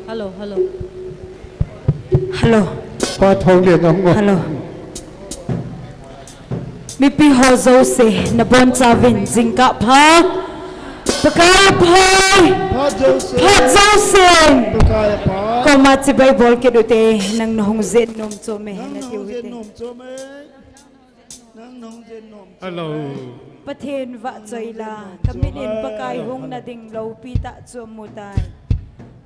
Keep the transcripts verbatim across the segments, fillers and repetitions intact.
Hello, hello. Hello. Pa Thonglen, um ngo. Hello. Mipi ho jouse, nabonchauvin jingkah pha. Pakai pha. Phat jouse. Phat jouse. Pakai pha. Koima chibai bol kit ute, nang nahung jet nom chom e, nang nahung jet nom chom e. Nang nahung jet nom chom e. Hello. Pathen vahchoi la, kamit in Pakai hung na ding loupi tah chu amu tai.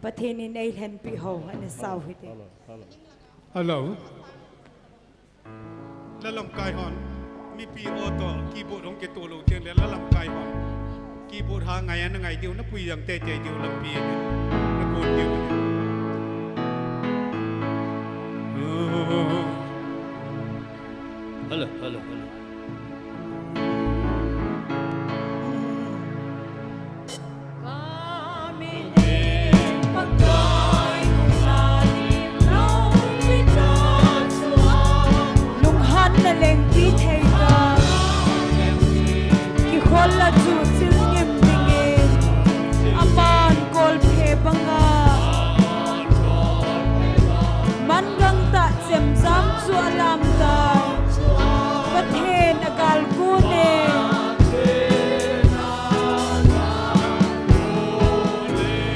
Pathen in eilhenpi ho, ana sau hite. Hello. La lamkai hon, mipi ho toh, keyboard hung kitoh lou teng le, la lamkai hon. Keyboard ha ngai a na ngai diu, na pui jang teitei diu lampi, na kon diu. Hello, hello, hello. Lunghanna lengpi thei ta. Kikhol la chu chil ngim dingin. Aman kolphe banga. Man gangtah chemjam chu alam tai. Pathen agalkon e.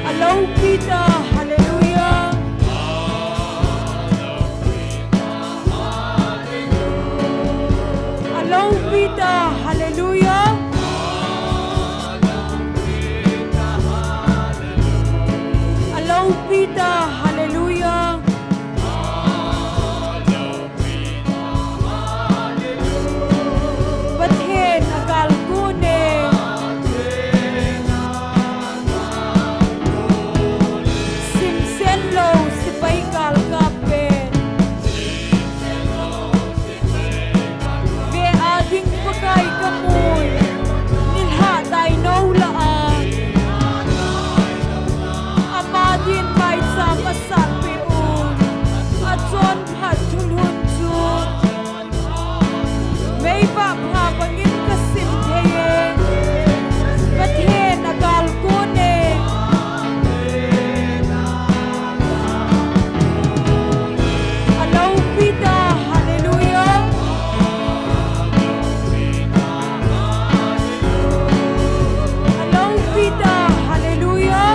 Aloupi ta, hallelujah. Aloupi ta, hallelujah. Aloupi ta, hallelujah. Pathen agalkon e. Simsen lou sepai galkap pen. Ve a ding Pakai kamu e. Nilhah dai nou lah a. Ama din maicham asat peh un. Achon phat thulhun chu. Meivah pha bangin kasim thei e. Pathen agalkon e. Aloupi ta, hallelujah. Aloupi ta, hallelujah.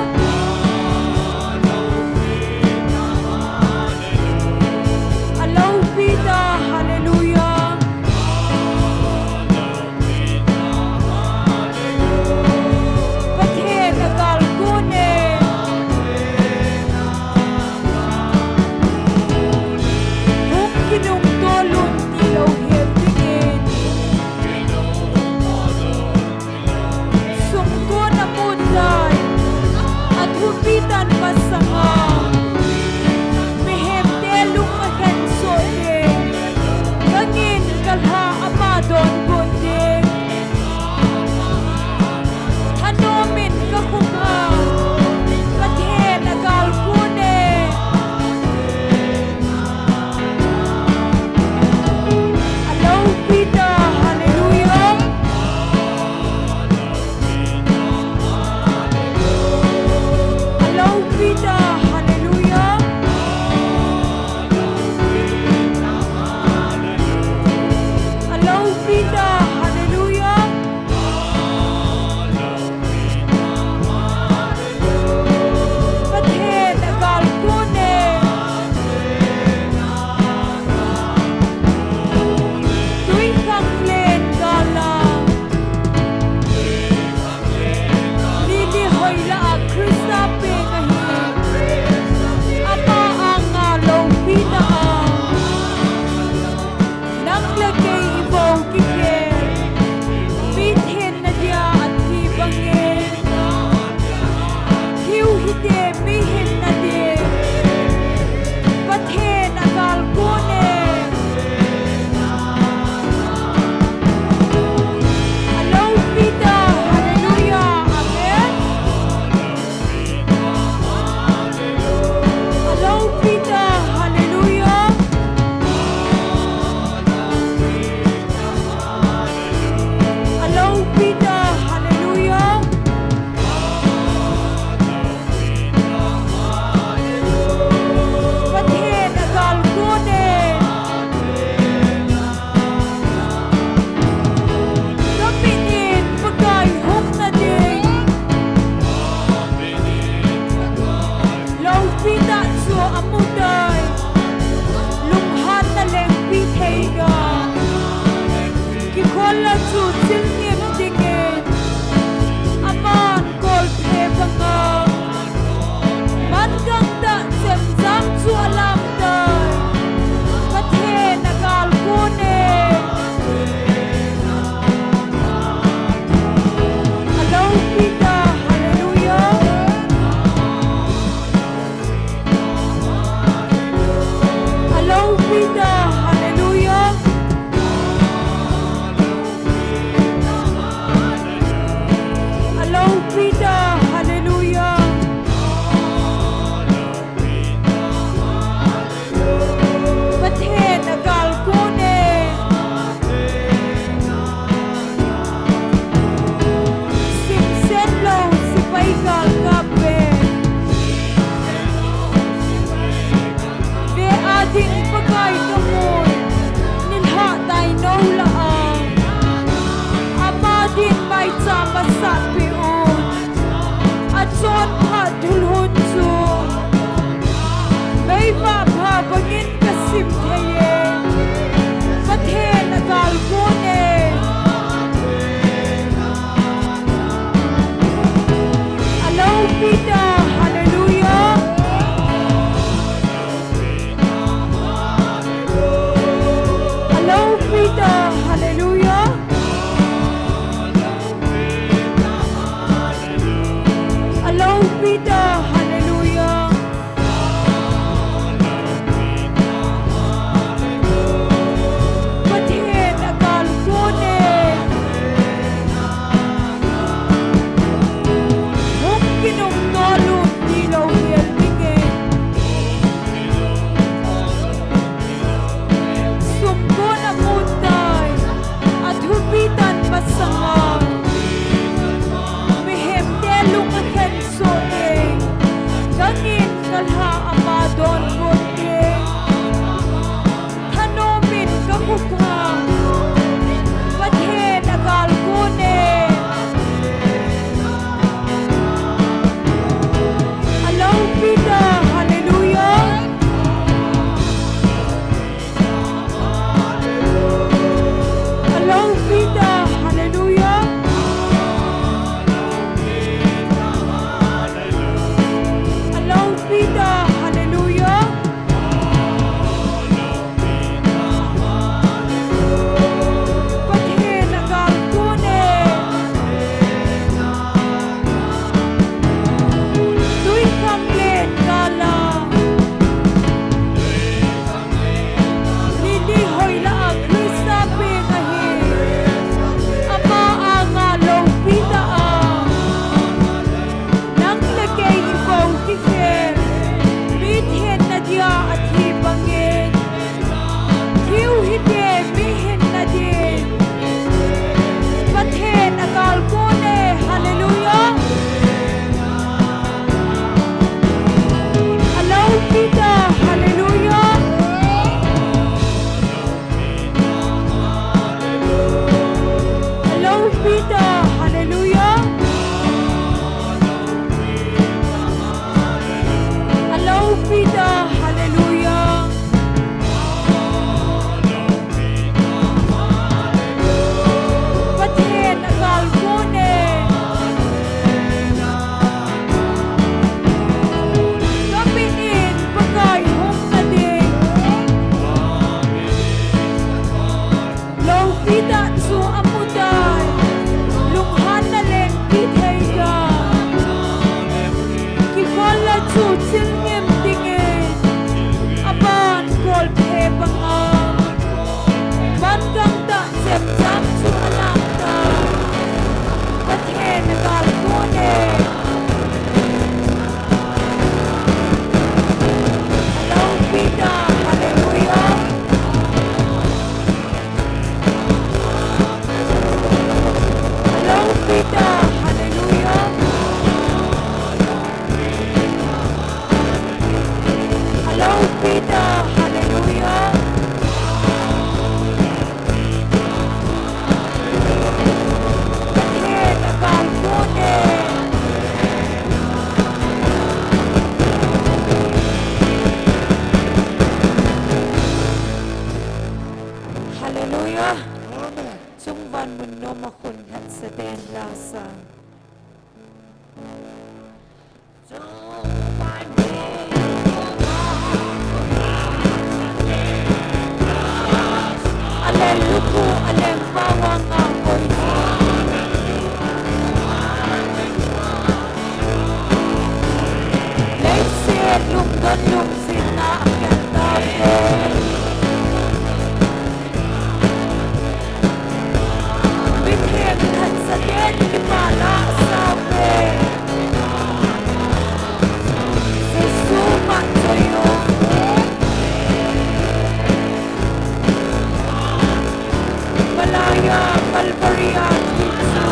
Kalha ama donbut e. Thanom in kakhup a. Pathen agalkon e. Aloupita, hallelujah. Aloupita, hallelujah. Aloupita, hallelujah. Pathen agalkon e. Twikhanglen gal a. Lily hoilah a Christa peng ahi. Ama anga loupitah a. Nang le kei i vou kikhel. Mi thenna dia athi bangin. Thiu hite mi hinna din. Pathen agalkon e, hallelujah. Aloupita, hallelujah. Aloupita, hallelujah. Aloupita, hallelujah. Pathen agalkon e. Kamin in Pakai hung nading. Loupitah chu amutai. Lunghanna lengpi thei ta. Kikhol a chu chilngem dingin. Aban kol phe banga. Van gangtah chepchang chu alah ta. Pathen agalkon e. Aloupita, hallelujah. Aloupita, hallelujah. Aloupita, hallelujah. Pathen agalkon e. Hallelujah. Amen. Chungvan mun nom a khun hetsah ten la sa. Alen lupu, alen pawang a koi. Leiset lungdon lungsetna a kenta pe. Mitheng thansate kipana save. Jesu machoi o. Malaya Calvary a kicha.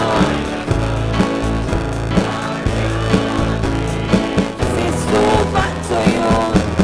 Jesu machoi o.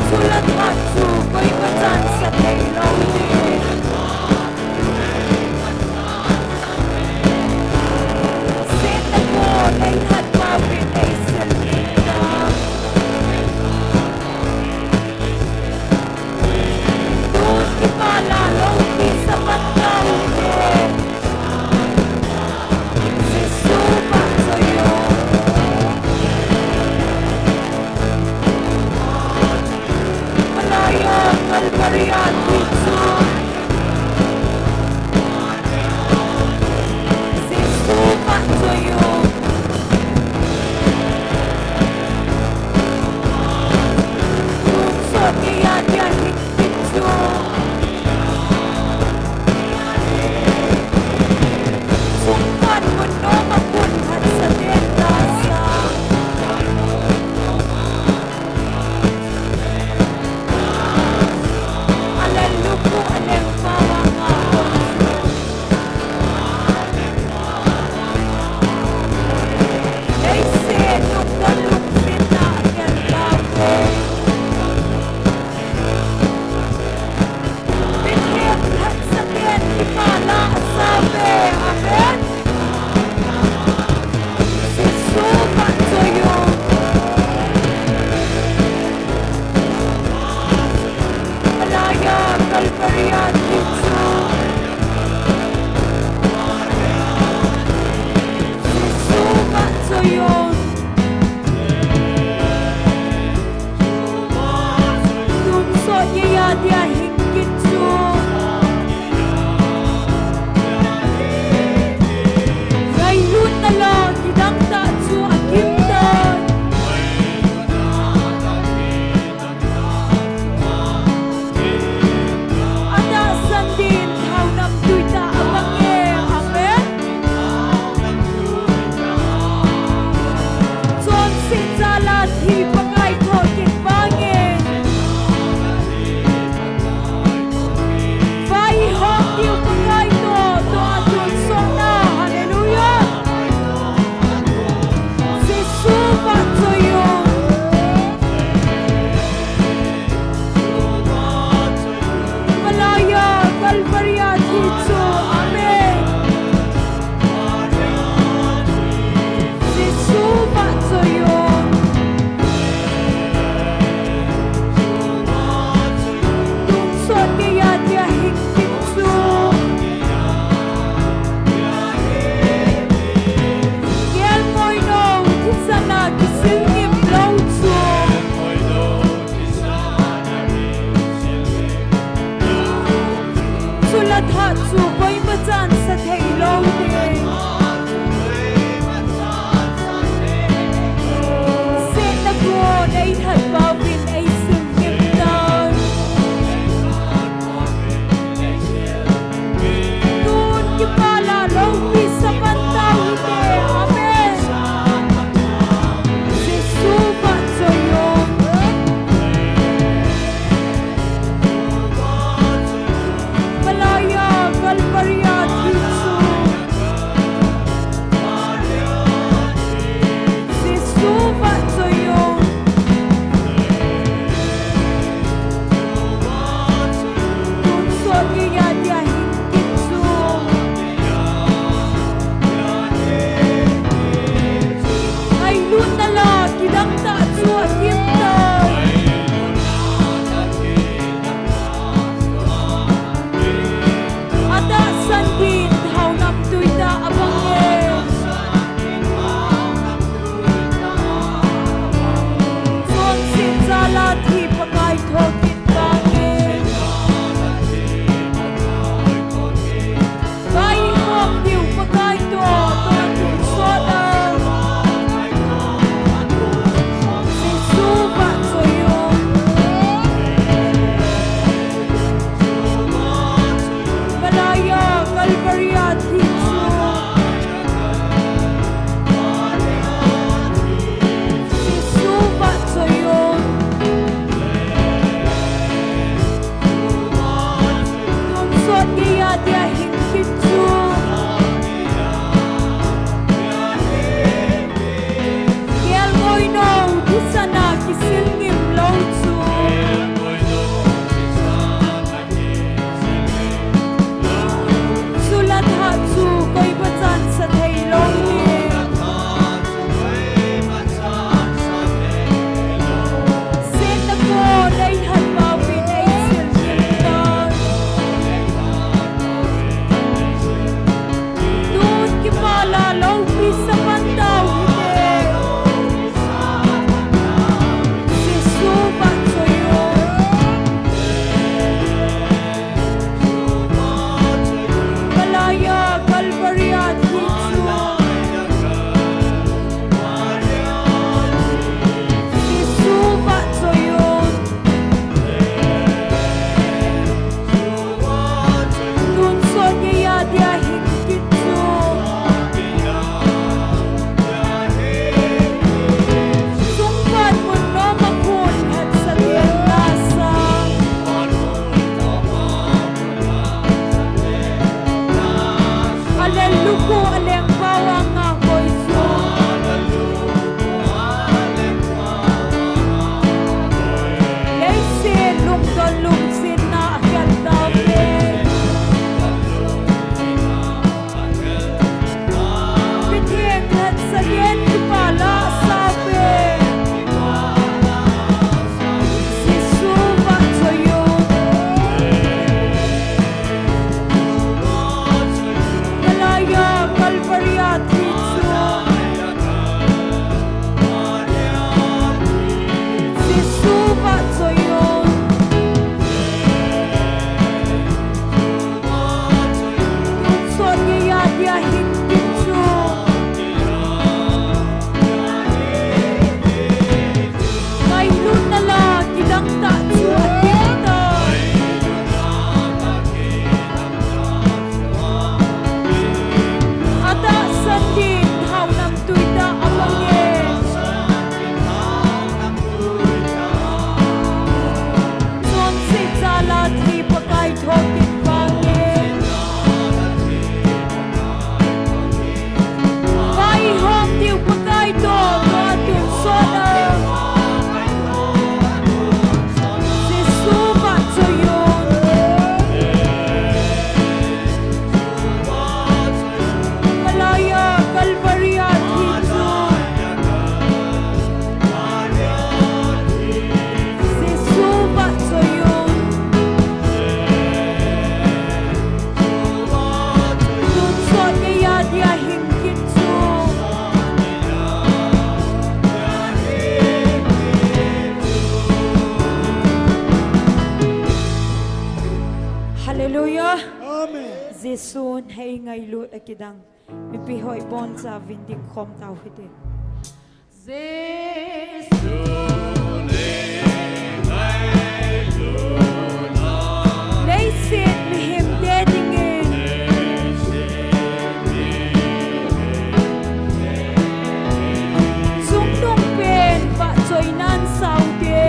Chulai tah chu koima chansah thei lou ahi. Satan in eihat pau in eisil kit tai. Tun kipah la lou kisa pan tau hite. Jesu vahchoi o. Malai a Calvary a thi chu Jesu vahchoi o. Tonsot geiya dia hing kit chu. Sumkhat mun noma kun hatsah den tasa. Alen lupu alen pawanga. Leiset nungdon lungsetna akel tauve. Bethlehem hatsah ten kipah la asauve. Amen. Jesu vahchoi o. Malai a Calvary a thi chu. Jesu vahchoi o. Tonsot geiya dia hing kit chu. Ngailutna la kidang tah chu akim tai. Atahsan din thao namtui tah abang e. Amen. Chonset jal a thi Pakai toh kit vangin, vai ihong diu Pakai toh, toh a tonsotna. Hallelujah. Jesu vahchoi o. Malai a Calvary a thi chu. Amen. Jesu vahchoi o. Tonsot geiya dia hing kit chu. Kelngoi nou thisan a kisil ngim lou chu. Chulai tah chu koima chan Jesu nei ngailut a kidang mipi hoi boncha vin ding khom tau hite. Leiset mihem te dingin sungtung pen vahchoinan saute.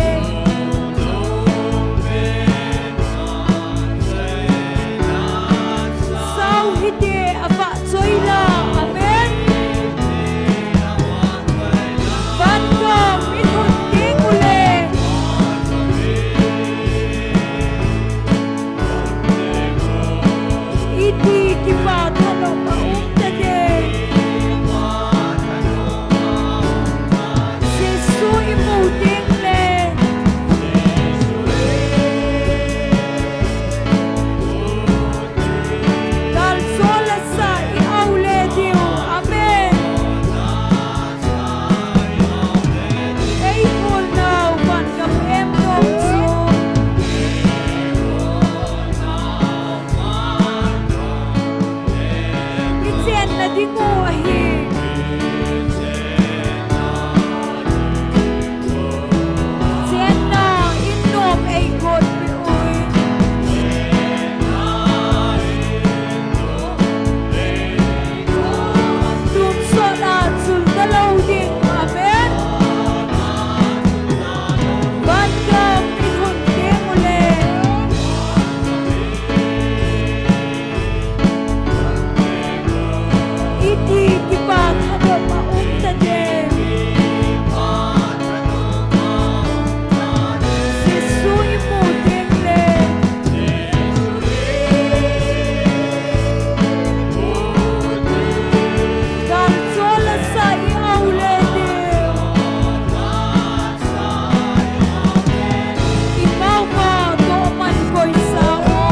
Sau hite, avahchoi la. Amen. Vangam i lhun ding ule. Iti kipa thanom a um tadem. Jesu i mu ding le. Kalsol a sa i au le diu. Amen. Ei khol nau vangam em nom chu. I chenna ding u ahi. Chenna in nom ei got pi ui. Tumsot a chul ta lo ding. Amen. Vangam i lhun ding ule. Iti kipa thanom a um tadem. Jesu i mu ding le. Kalsol a sa i au le diu. I mau ma to man koi sa o.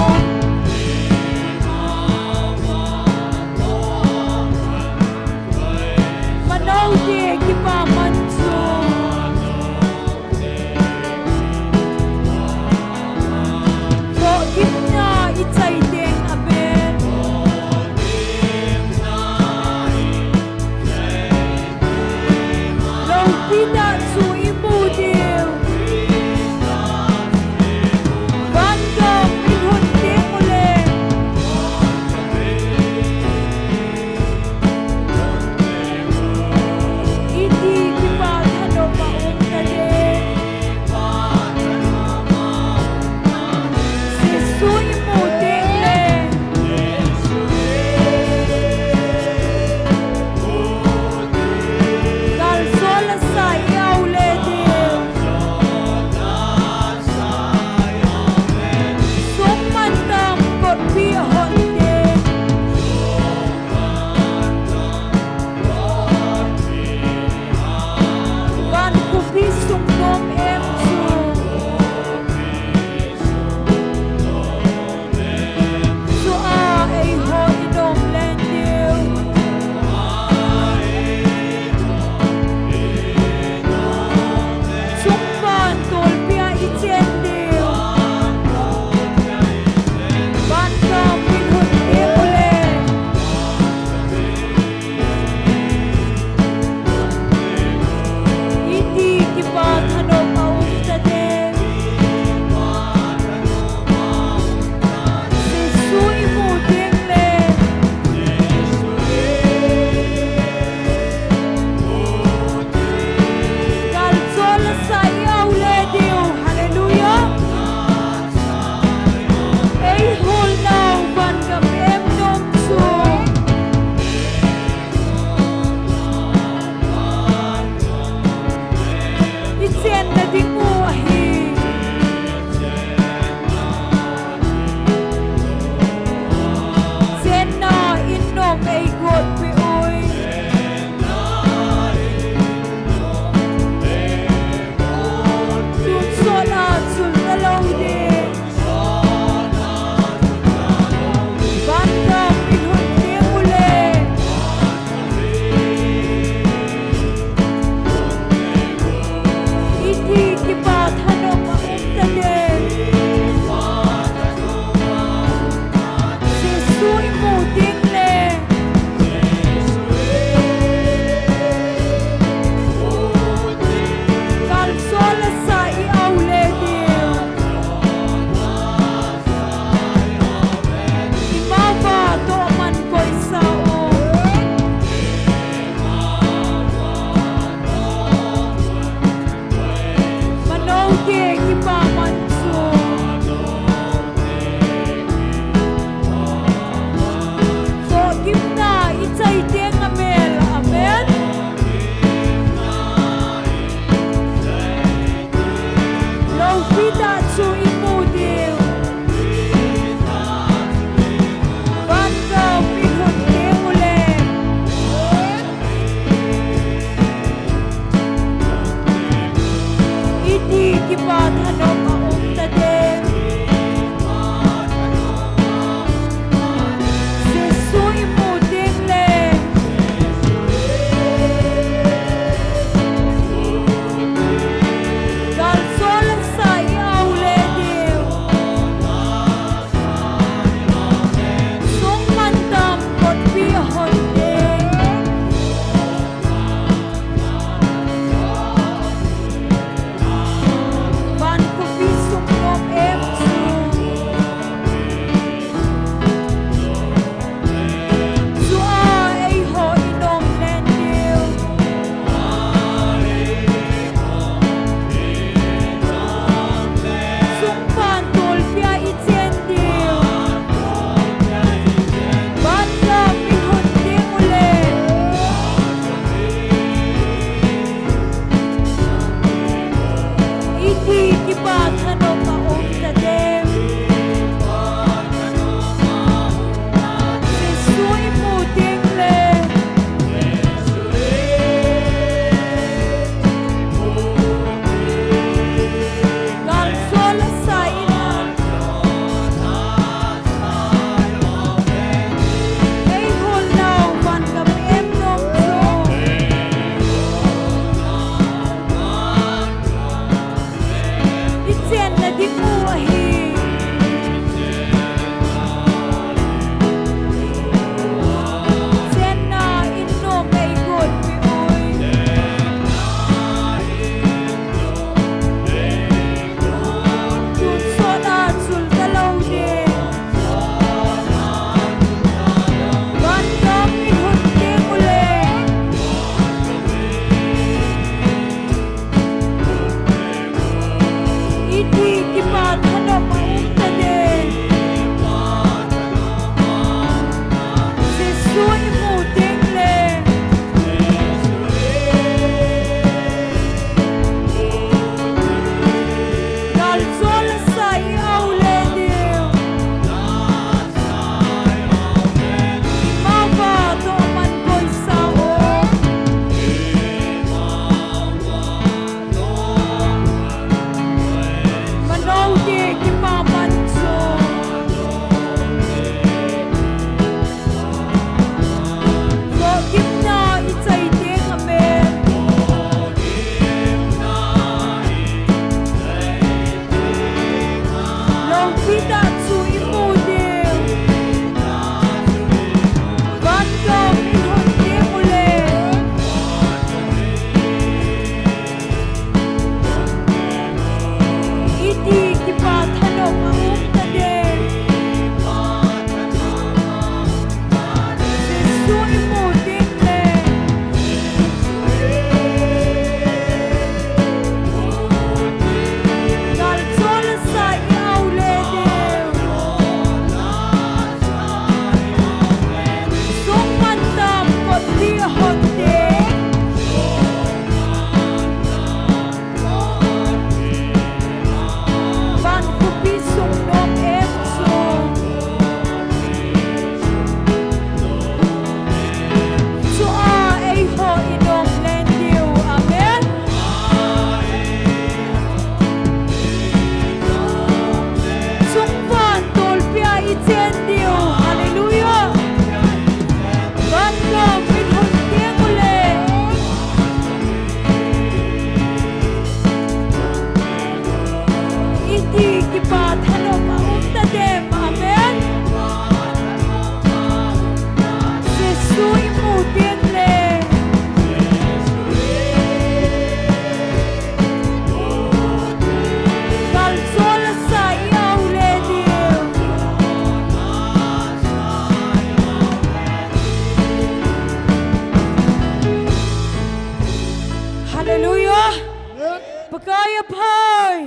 Van khopi sung nom em sung. Chua eiho i nom leng diu. Amen. Chungvan tolpia i chen diu. Hallelujah. Van nom i lhun teng ule. Iti kipa thanom a um tadem. Amen. Jesu i mu teng le. Kalsol sa i au le diu. Hallelujah. Pakai a phai.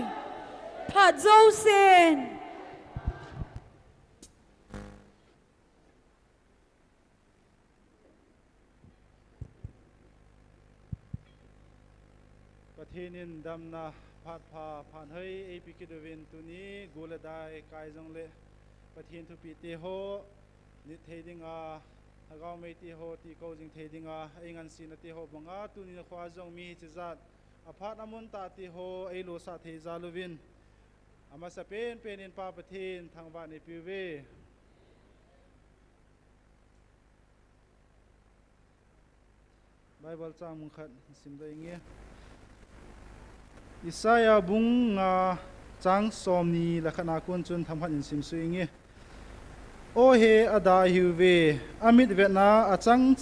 Phat jousen. Pathen in damna phat pha phat hoi eipe kit uvin tuni gul le dai kai jongle Pathen thupite ho nit thei dinga, lhagao meite ho tikou jing thei dinga, eingansena te ho banga tuni nikhoa jong mi hiche jat aphat amun tah te ho eilosah thei jal uvin, amasapen pen in Pa Pathen thangvah in eipe uve. Bible chang mun khat isim ding inge. Isaiah bung nga chang somni le khat na kon chun themkhat in simsuh inge. O he, ada ahiuve, amit vetna achang,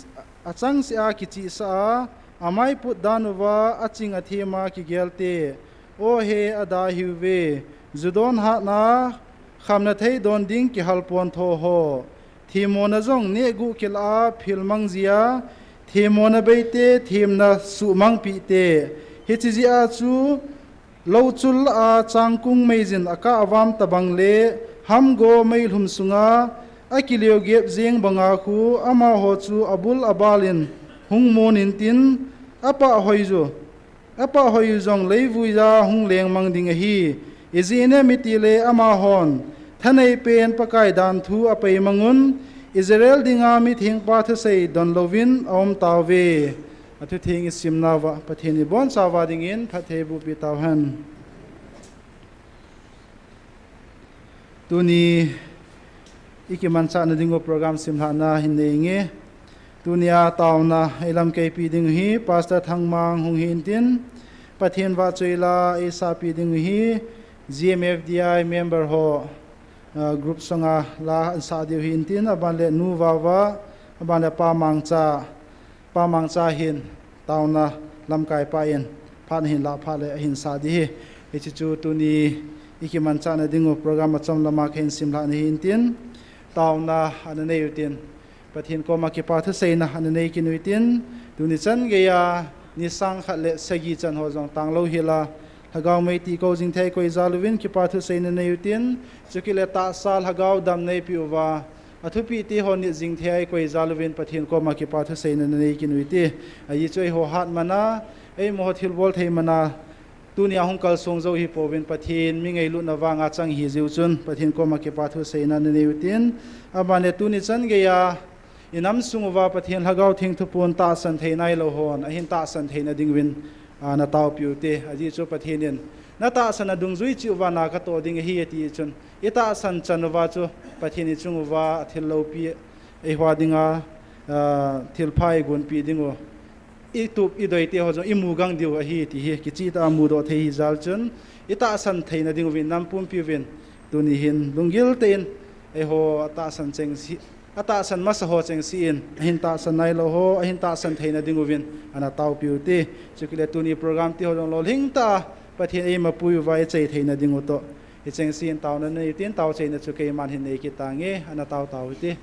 achangseh a kichihsah a, amai put dan uva aching athem a kigel te. O he, ada ahiuve, ju don hatna, khamna thei don ding kihal pontho ho. Themmona jong nehguh kilah a philmang jia, themmona beite themna suhmangpeh te. Hiche jeh a chu louchul lah a changkung meijin akah avam tobang le, hamgo meilhum sunga akileo gep jeng banga khu amaho chu abul abal in hung mon intin, apah hoi ju Apah hoi u jong leivui a hung lengmang ding ahi. Ijeh inem itile amahon thanei pen Pakai danthu apei mang un, Israel dinga mithengpa thusei don louvin aum tauve. Athutheng isimnauva Pathen in ibonchauva dingin phatthei bohpi tauhen. Tuni ikimanchahna dingu program simlhahna hin nei inge. Tunia taona eilamkaipi ding hi Pastor Thangmang hung hintin, Pathen vahchoila eisahpi ding hi G M F D I member ho, ah, group sunga la ansah diu hintin, aban le Nu Vava, aban le Pa Mangcha, Pa Mangcha hin taona lamkaipa in phat ahin lah phat le ahin sah ding hi. Hiche chu tuni ikimanchahna dingu program achom lama kahin simlhahna hintin, taona ana nei utin, Pathen koma kipa thuseina ana nei kit utin, tuni chan geiya ni sang khat le sagi chan ho jong tanglou hila, lhagao mei tikou jing thei koi jal uvin kipa thuseina nei utin, chukit le tahsa lhagao dam neipe uva, athupite ho nit jing thei a ikoi jal uvin Pathen koma kipa thuseina nei kit ute. Ajeh chu eiho hat mana, eimaho thilbol thei mana, tunia hung kalsong jou hipouvin Pathen mi ngailutna vanga chang hi jiu chun Pathen koma kipa thuseina nei utin. Aban le tuni chan geiya inam sung uva Pathen Lhagao Theng thupun tahsan thei nailou hon ahin tahsan theina dinguvin, a, ana taopiu te. Ajeh chu Pathen in natahsan a dungjui cheh uva na katoh ding ahi ati chun, itahsan chan uva chu Pathen ichung uva thil loupi eiho dinga, a, thilpha eigonpi dingu, itup idoi te ho jong imu gang diu ahi ti hi kicheh tah a mudoh thei hi jal chun, itahsan theina dinguvin nam pumpi uvin tuni hin lunggil tah in eiho tahsan chengse, atahsan masa ho chengse in, ahin tahsan nailou ho ahin tahsan theina dinguvin ana taopiu te. Chukit le tuni program ti ho jong lolhing tah a Pathen eimapui uva ichai theina dingu toh, ichengse in taona nei utin, taochaina chu keiman hin nei kit tange, ana tao tao ute.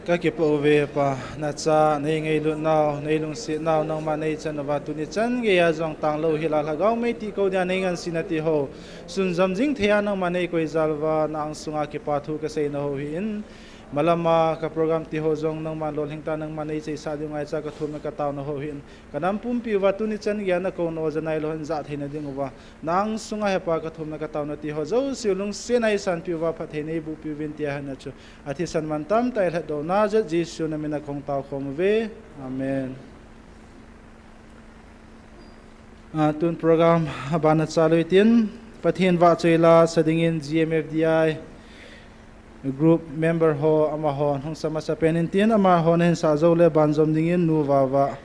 Ka kipah uve Pa, nacha, nei ngailutnau, nei lungsetnau, nangma nei chan uva tuni chan geiya jong tanglou hila lhagao mei ti kou dia nei ngansena ti ho. Sunjom jing theiya nangma nei koi jal uva, na angsunga kipa thu ka seina ho hi in. Malama ka program ti ho jong nangma lolhing ta nangma nei cheisah diu ngaicha ka thumna ka taona ho hi in. Ka nam pumpi uva tuni chan geiya na kouna o ja nailou hin ja theina ding uva. Na angsunga he Pa ka thumna ka taona ti ho jouse u lungsetna eisanpi uva phatthei nei bohpi uvin tia hina chu. Athisan mantam tah lhatdohna jeh Jesu na mina kong tao khom uve. Amen. Ah, tun program abana chalu itin, Pathen vahchoi la sa dingin G M F D I group member ho amaho hung sa masa pen in tin, amaho na hin sa jou le banjom dingin Nu Vava,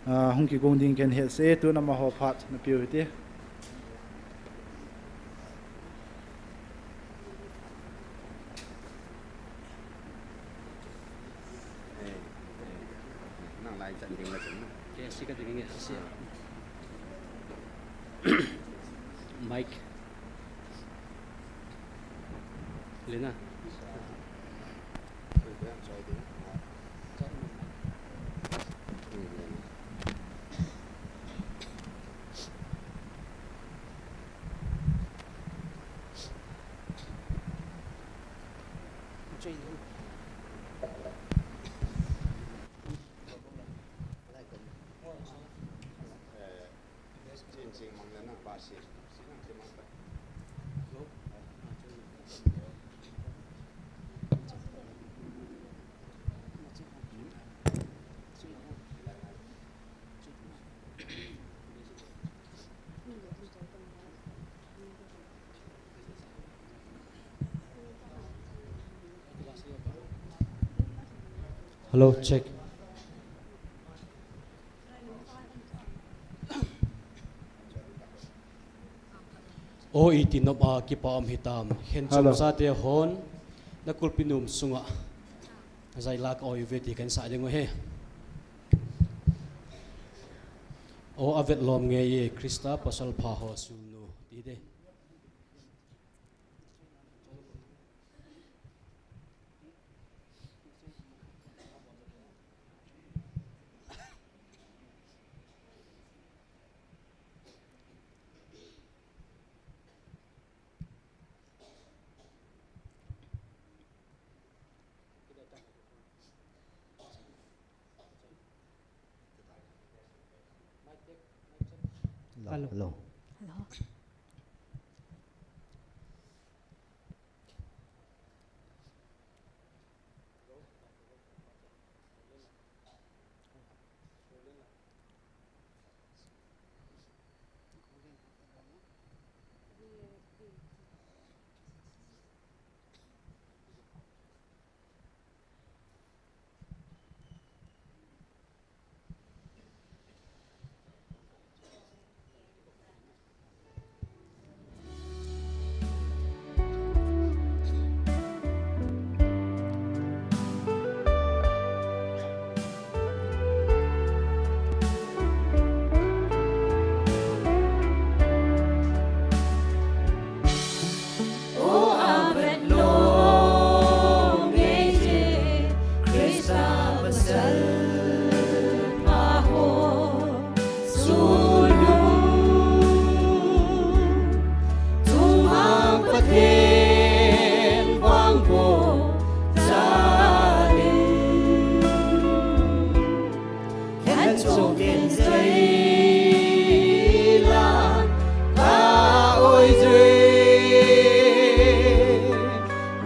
ah, hung kigong ding ken hetse, tun amaho phat na piu hite. Nang lai chan ding la chan na. Ke si ka ding nge si. Mike. Lena. Hello, check. O, iti nom a kipa um hitam. Khen Hello. Chom chate hon, na kulpi nom sunga. Zai lak oi ve ti kan sa ding u he. O, avet lom nge ye Krista pasal pha ho sulnu ti de. Hello. Hello. Hello. O, avet lom nge ye Krista pasal pha ho sulnu, Chungnung Pathen vangboh jal in. Khen chom ken jai la ka oi jui,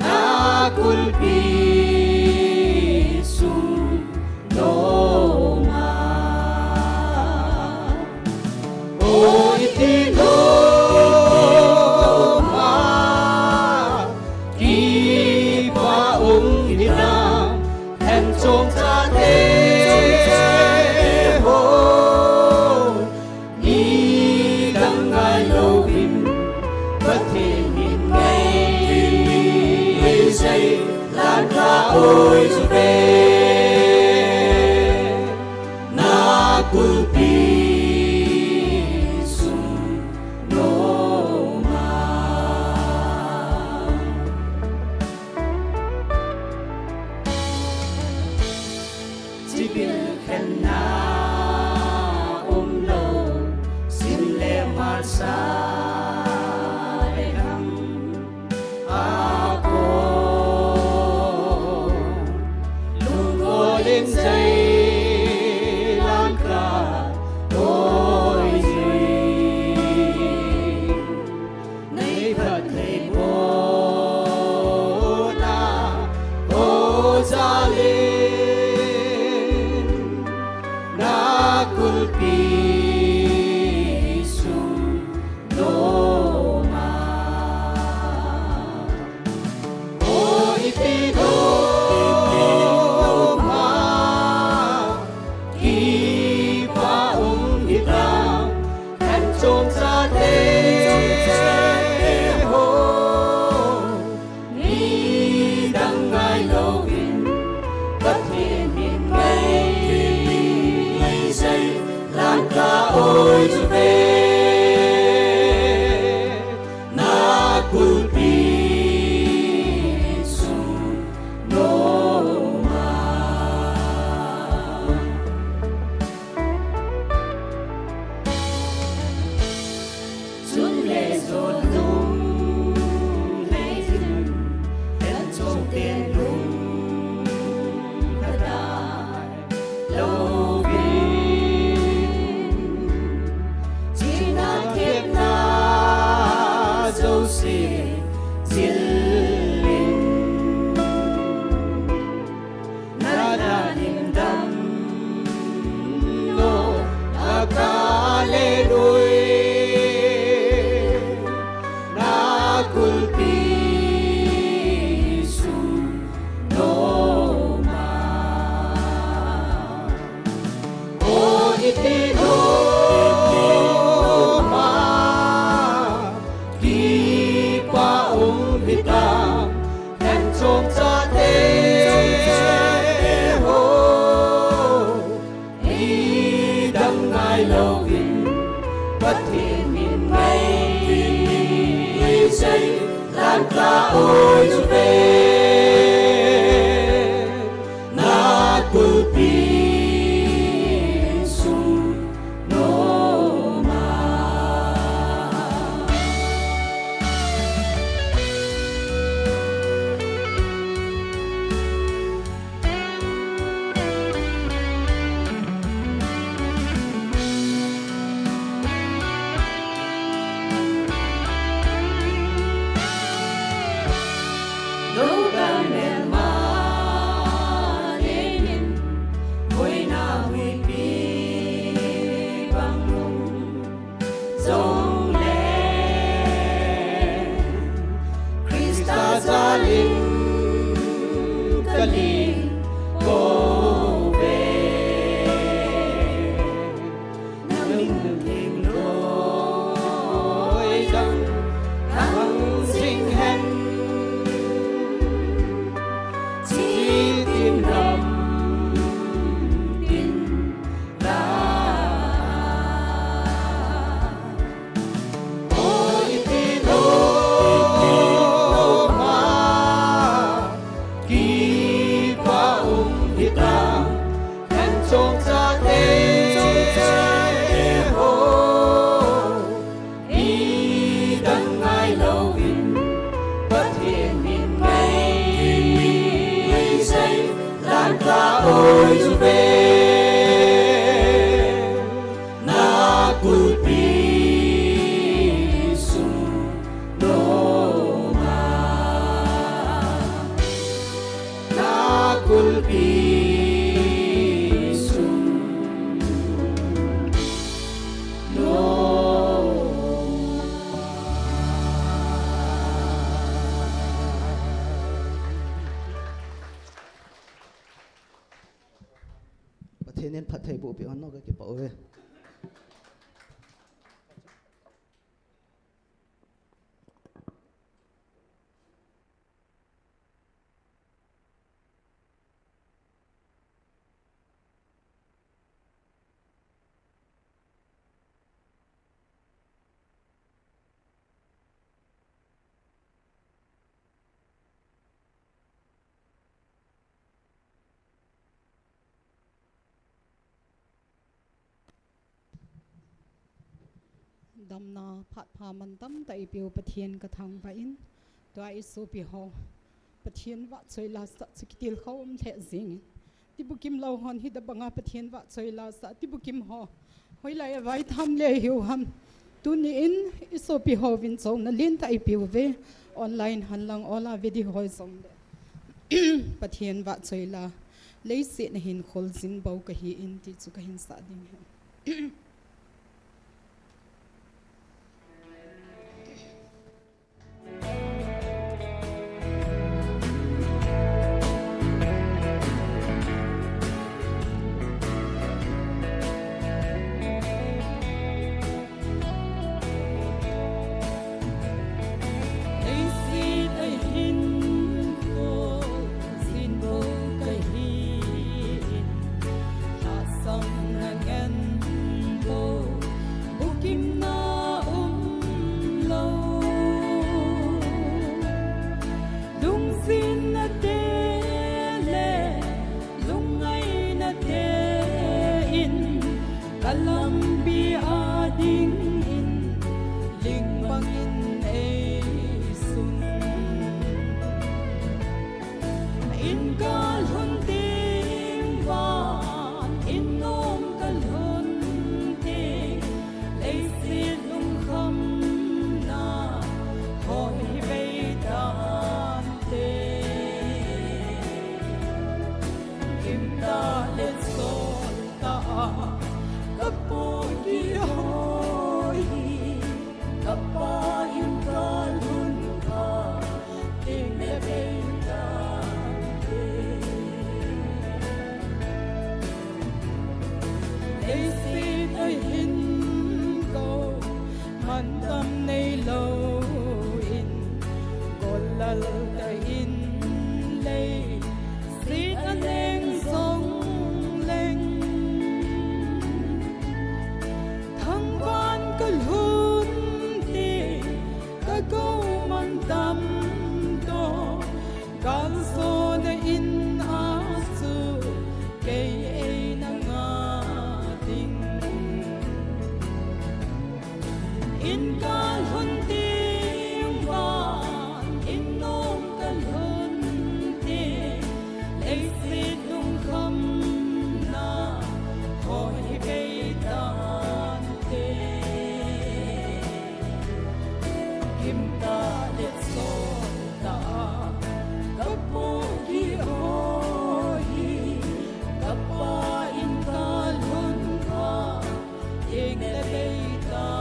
na kulpi sung nom a. O, iti nom a kipa um hitam, khen chom chate ho. Nidang ngai louvin, Pathen min ngai, ngai sei, lan ka oi juve, na kulpi sung nom a. Pi sung noma. O ipi noma. Kipa um hita. Kan chom chate ho. Midang ngai louvin, Pathen min ngai, ngai sei, lang ka oi chu ve, na kulpi sung noma. Chun le zot lung le zin, kan chom ten lung ka dai louvin. China thepna jouse zil in. Na, na lim dam no, na ka le lui, na kulpi sung noma. O ipi noma, kipa um hita. Kan chom chate ho, midang ngai louvin, Pathen min ngai, ngai sei, lang ka oi chu ve, na kulpi sung noma. Lo ka melma lengin, hoina huipi bang lung jongle, Christa jalin ka ling pouve. Nang min theng loi dang khang jing hen. Chitin ram tin la. Oi, ipi noma, kipa um hita, kan chom chate ho. Midang ngai louvin, Pathen min ngai, ngai sei, lang ka oi chu ve, na kulpi sung noma, na kulpi sung noma. Pathen in phattheiboh peh hen, ka kipah uve. Damna phat pha mantam tah eipeu Pathen ka thangvah in, tua i sopi ho Pathen vahchoi la sah chu kitilkhou um lheh jeng in, tibukim lou hon hitobanga Pathen vahchoi la sah tibukim ho hoilai a vaitham le hiu ham. Tuni in i sopi hovin chouna lentah eipeuve, online henlang ola ve di ho jongle. Pathen vahchoi la leiset a hin kholjin bou kahi in ti chu kahin sah ding ahi. In kalhun teng vang, in nom kalhun teng, leiset lungkhamna ho hi bei tante. Gimtah le soltah a ka pohgih ho hi, ka Pa in kalhun phat teng le bei tante.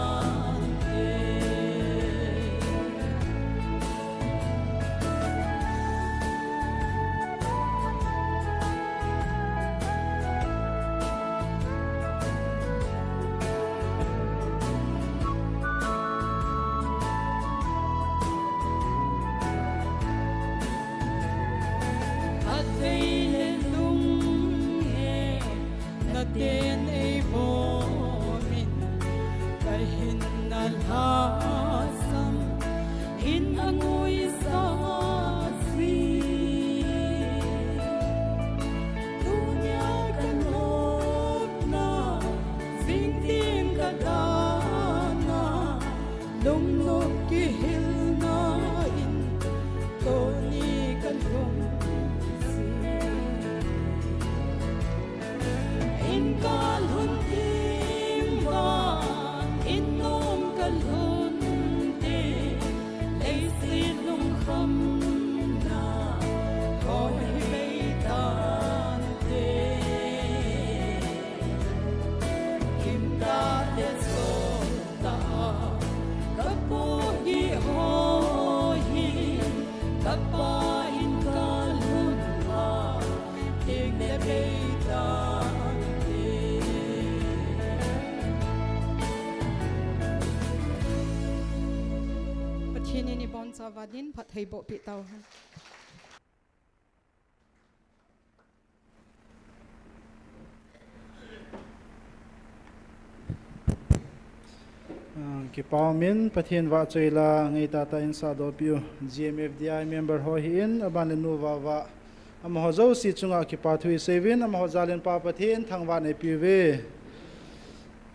Khatvei le lunghem na ten ei bom in, ka hinna lhasam in a nguisa si. Tunia ka nopna, jing teng ka dana, lungnop kihilna in, tuni ka lhung si. In kalhun teng vang, in nom kalhun teng, leiset lungkhamna ho hi bei tante. Gimtah le soltah a ka pohgih ho hi, ka Pa in kalhun phat teng le bei tante. Pathen in ibonchauva din phattheiboh peh tauhen. Ah, kipa umin, Pathen vahchoi la ngeitah tah in sahdoh peh u. G M F D I member ho hi in, aban le nu vava, amaho jouse chunga kipa thu isei uvin, amaho jal in Pa Pathen thangvah in eipeh uve.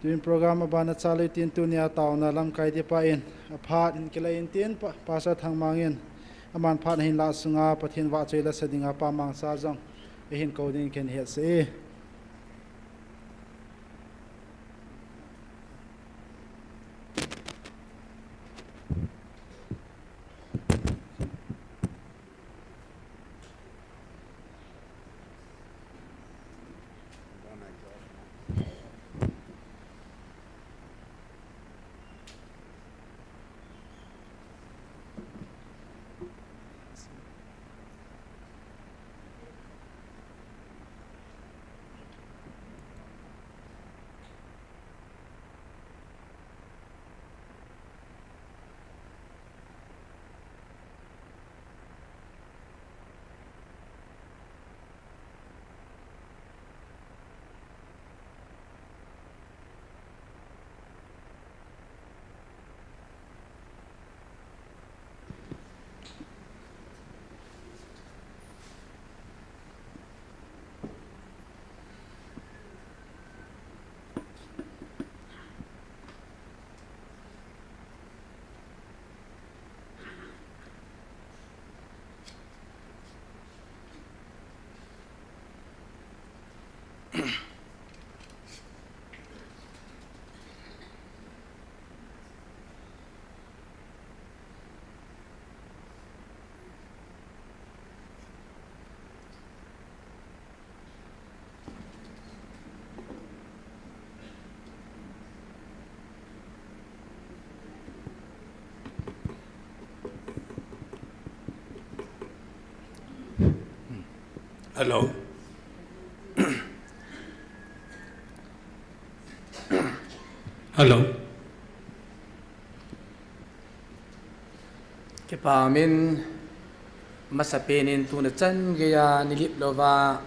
Tuin program abana chal utin, tunia taona lamkai dipa in aphat hin kilai intin, Pa, Pastor Thangmang in aman phat ahin lah sunga Pathen vahchoi la sa dinga Pa Mangcha jong eihin kou ding kahin hetsah e. Hello. Hello. Kipa umin, masapen in tuni chan geiya nilip louva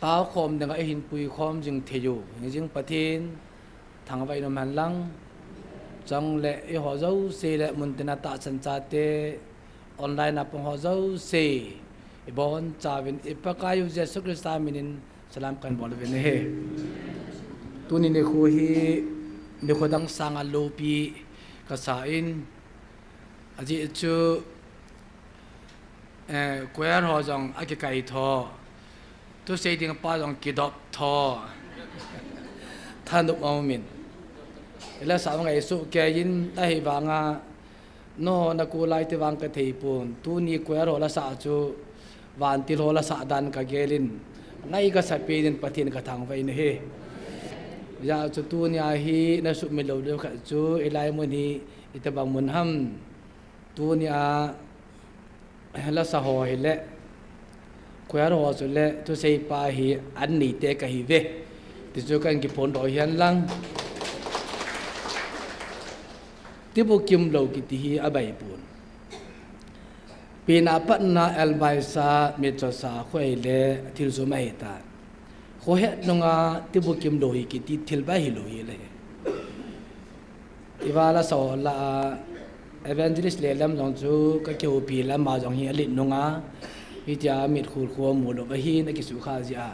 taokhom dinga eihin puikhom jing thei u, hing jing Pathen thangvah in umhen lang. Chule eiho jouse le muntina tahsan chate, online a pang ho jouse, ibonchauvin i Pakaiu Jesu Christa minin salam kahin bol uvin ahi. Tuni nikho hi Nikho dang sanga loupi kasa in, ajeh chu, eh, choir ho jong akikai tho, thusei ding pa jong kidop tho. Thanop aumin. Ila sa ngai su ke in ahi vanga, no, na ku lai ti vang ka thei pon. Tuni choir ho la sa chu, vantil ho la sa dan ka gelin. Ngai ka sa pi din Pathen ka thangvah in ahi. Hijeh chu tuni a hi na sumil lou leu khat chu, hilai mun hi itobang mun ham. Tuni a la sa ho hi le, choir ho chu le, thusei pa hi an nei te ka hi ve. Ti chu kan kiphon doh hihen lang. Tibukim lou kiti hi abai pon. Pen a patna elbaisa, mitchosa, khoi le thil sum ahi tan. Khohet nunga tibukim lou hi kiti thil bai hi lou hi le. Iva la sa ho la a, evangelist le lam jong chu ka kihoupi lam a jong hi alet nunga, hitia mit khul khua mu lou ahin akisukha jeh a.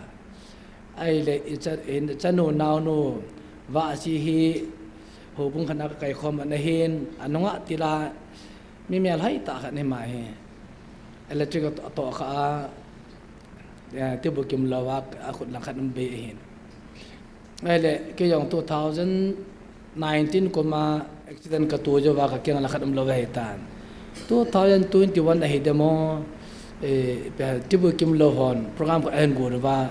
Ahile, i cha, i chanu naonu, vahsi hi, houbung khat a ka kaikhom ana hin, anunga tila, mi melhoi tah khat hi ma hi. Electric a to, to kha a, eh, tibukim lou a, akhut lang khat um bei ahin. Ahile, kei jong two thousand nineteen kum a accident ka to jou va ka keng a la khat um lou ahi tan. Two thousand twenty-one ahi demo, eh, pe, tibukim lou hon program khat ahin go va,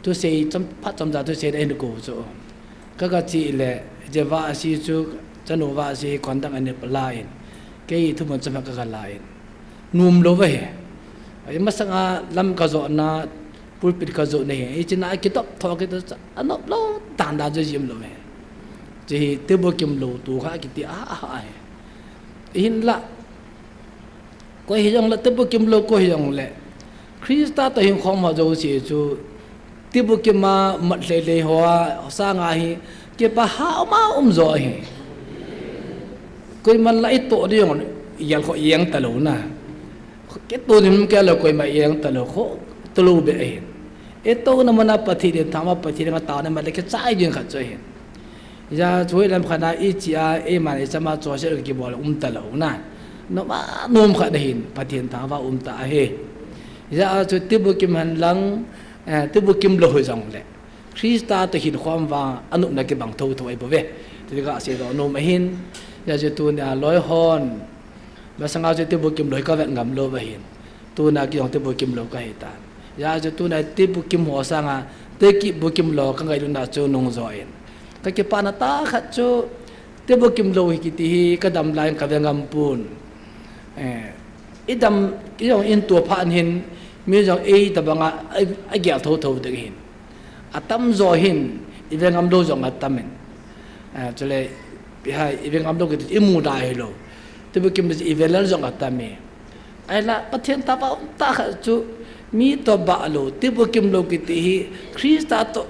thusei chom, phat chomcha thusei ahin go chu. Ka, ka che le, je vahsi chu, chanu vahsi hi conduct ani pa la in. Kei thumun chama ka, ka la in. Nom lou va hi. Ai masanga lam ka jona, pulpit ka jona hi. Hiche na kidop tho kiti chu anop lou dan dan chu jim lou hi. Hiche hi tibukim lou tu kha kiti a, a, a hi. Hinla. Koi hijongle tibukim lou koi hijongle. Christa toh hin khom ho jouse chu. Tibukim a mat lei lei ho a sanga hi. Kipa ha um a um jo hi. Koiman la i toh ding jong, i jal kho jeng talou na. Kei toh nim kei lou koima jeng talou kho, talou be ahin. I touna muna Pathen in thangvah Pathen in atao na ma le kei chai jing khat chu ahin. Hijeh chu hoilam khat a i che a, eiman i chama chosel kibol um talou na. Nom a nom khat ahin, Pathen thangvah um ta ahi. Hijeh chu tibukim hen lang, eh, tibukim lou hijongle. Christa toh hin khom vang, anopna kibang thotho ahi bouve. Ti ka seidoh nom ahin, hijeh chu tunia loi hon. Masanga chu tibukim lou hi ka vet ngam lou va hin. Tuna kei jong tibukim lou ka hi tan. Hijeh chu tuna tibukim ho sanga, tibukim lou ka ngailutna chu nung jo in. Ka kipana tah khat chu, tibukim lou hi kiti hi ka dam lai in ka ve ngam pon. Eh, i dam, i jong in tua phat hin, mi jong ei tabang a, a, agel thotho ding hin. Atam jo hin, i ve ngam lou jong atam in. Ah, chule, bihai, i ve ngam lou kiti, i mu dai hilou. Tibukim i ve lel jong atam e. Ahinla, Pathen thangvah um tah khat chu, mi toh bah lou, tibukim lou kiti hi, Christa toh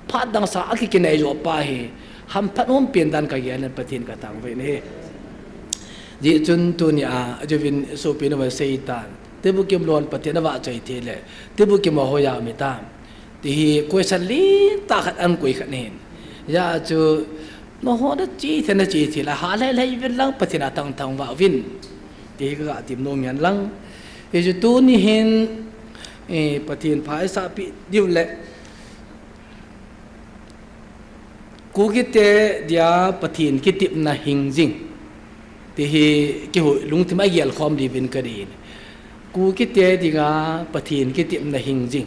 phat dang sang a kikinai jo pa hi, hamphat um pen dan ka gel in Pathen ka thangvah in ahi. Hijeh chun tunia, ajouvin sopi nau va sei tan. Tibukim lou hon Pathen avahchoi thei le, tibukim ho hoiya um itam. Ti hi question lentah khat ahin koi khat ahin. Hijeh chu, nangho na che thei na che thei le, ha lhai lhai uvin lang Pathen a thang thangvah uvin. Ti hi ka ga tem nom hen lang. Hichu tuni hin, eh, Pathen pha i sah pi diu le. Kuki te dia Pathen kitepna hing jing. Ti hi kihou lungthim a gel khom diuvin ka dei. Kuki te dinga Pathen kitepna hing jing.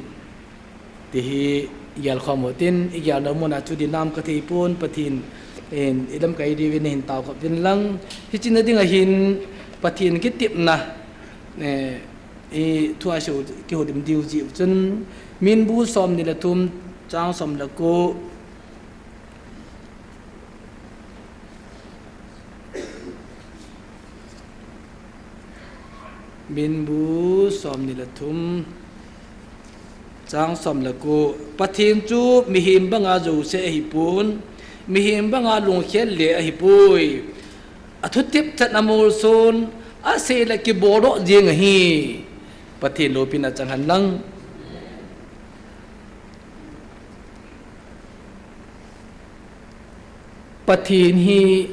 Ti hi gel khom u tin, i gel na mun a chu dinam ka thei pon, Pathen in i lamkai diuvin hin tao khop uvin lang. Hiche na dinga hin Pathen kitepna, eh, i thu a seiu kihoulim diu jeh chun, Minbu somni le thum, chang som le ko. Minbu somni le thum, chang som le ko. Pathen chu mihem banga jouse ahipon, mihem banga lungkhel le ahipoi. Athutep chan amolson, asei le kiboldoh jeng ahi. Pathen loupina chang hen lang. Pathen hi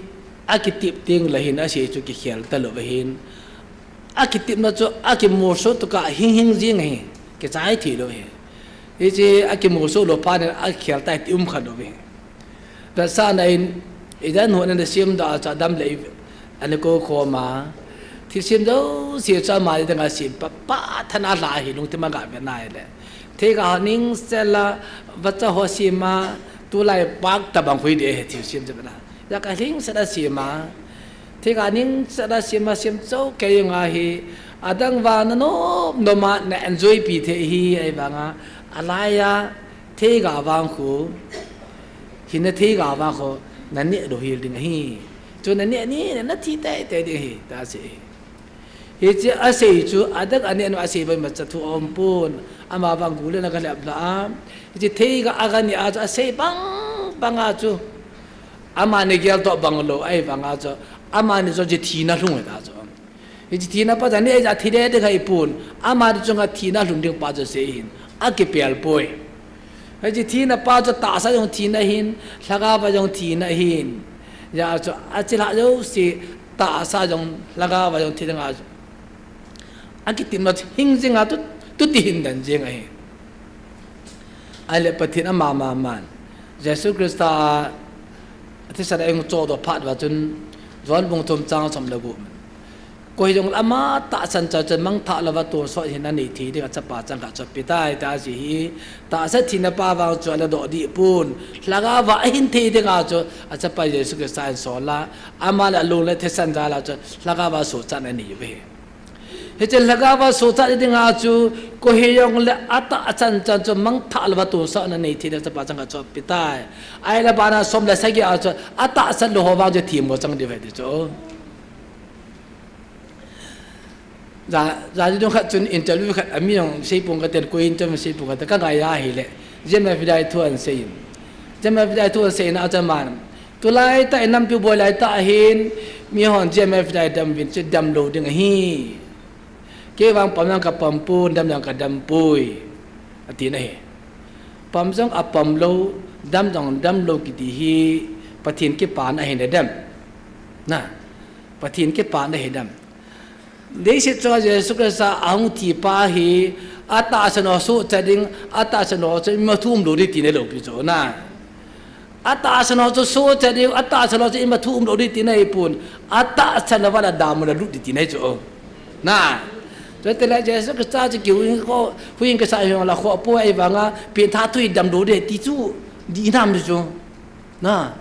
akitep teng le hin asei chu kikhel talou ahin. Akitepna chu akimusoh tokah hing hing jing ahi. Kichai thei lou ahi. Hiche akimusoh lou phat in akikhel tai ti um kha lou ahi. Vetsahna in, idan hon ana sem da chu Adam le Eve ana kou khom a. Thilsem jouse chu amani dinga sem pa, pa than a lha ahi, lungthim a ga vet na ahile. Theiga ho ningsel a, vacha ho sem a, tulai pak tabang khu hi ding ahi thilsem chu na. Hijeh a ningsel a sem a. Theiga ningsel a sem a, sem chou kei jong ahi. Adang vang na nom nom a na enjoy pi thei ahi, ahivanga alai a theiga vang khu, hinna theiga vang khu, na neh lou hel ding ahi. Chu na neh ni, na thi tei tei ding ahi, tia asei ahi. Hiche asei chu, adang aneh nu asei bang imacha thu aum pon, ama vang gulen aga lhep lha a. Hiche theiga aga neh a chu asei bang bang a chu, amani gel toh bang lou, ahivanga chu, amani chu hiche thina lhung ahi ta chu. Hiche thina pa chu, ani aja thi ding ding ahi pon, amani chunga thina lhung ding pa chu asei ahin, akipel poi. Hiche thina pa chu tahsa jong thina ahin, lhagao a jong thina ahin. Hijeh a chu, ache lhah jouse, tahsa jong, lhagao a jong thi dinga chu. Akitepna chu hing jing a tu, tu ti hin den jing ahi. Ahile Pathen ama ma man. Jesu Christa a athisan a eihung chohdoh phat uva chun John bung thum chang som le gup. Koi hijongle ama tahsan chan chun mangthah louva tonsot hinna nei thei dinga Chapa changkhat chu ape tai, tia asei ahi. Tahsa thina pa vang chu ana doh deh pon. Lhagao a ahin thei dinga chu a Chapa Jesu Christa in asol a. Ama le alung le athisan jal a chu lhagao a sochatna anei uve. Hiche lhagao a sochat dinga chu, koi hijongle atahsan chan chu mangthah louva tonsot ana nei thei dinga Chapa changkhat chu ape tai. Ahile abana som le sagi a chu, atahsan lou ho vang chu themmo chang diu ahi ti chu. Ja, ja, jong khat chun interview khat, ami jong sei pong kate, koi interview sei pong kate, ka ngai ahile, J M F D I thu ana sei in. J M F D I thu ana sei na chu aman. Tulai tah in nampi boi lai tah ahin, mihon J M F D I dam uvin, chu damlou ding ahi. Kei vang pom jong ka pom pon, dam jong ka dam poi, ati na ahi. Pom jong apom lou, dam jong dam lou kiti hi Pathen kipana ahi dem. Na, Pathen kipana ahi dem. Leiset chunga Jesu Christa ahung thi pa hi, atahsan ho sochat ding, atahsan ho chu ima thu umlou ding tina ahi lou pi chu na. Atahsan ho chu sochat ding, atahsan ho chu ima thu umlou ding tina ahi pon, atahsan ho vang a damun a lut ding tina ahi chu. Na. Chuti le Jesu Christa chu kihuhhing kho, huhhing kasa hijongle khoh poi, ahivanga pengthah thu hi damlou ding ti chu, dih nam chu. Na.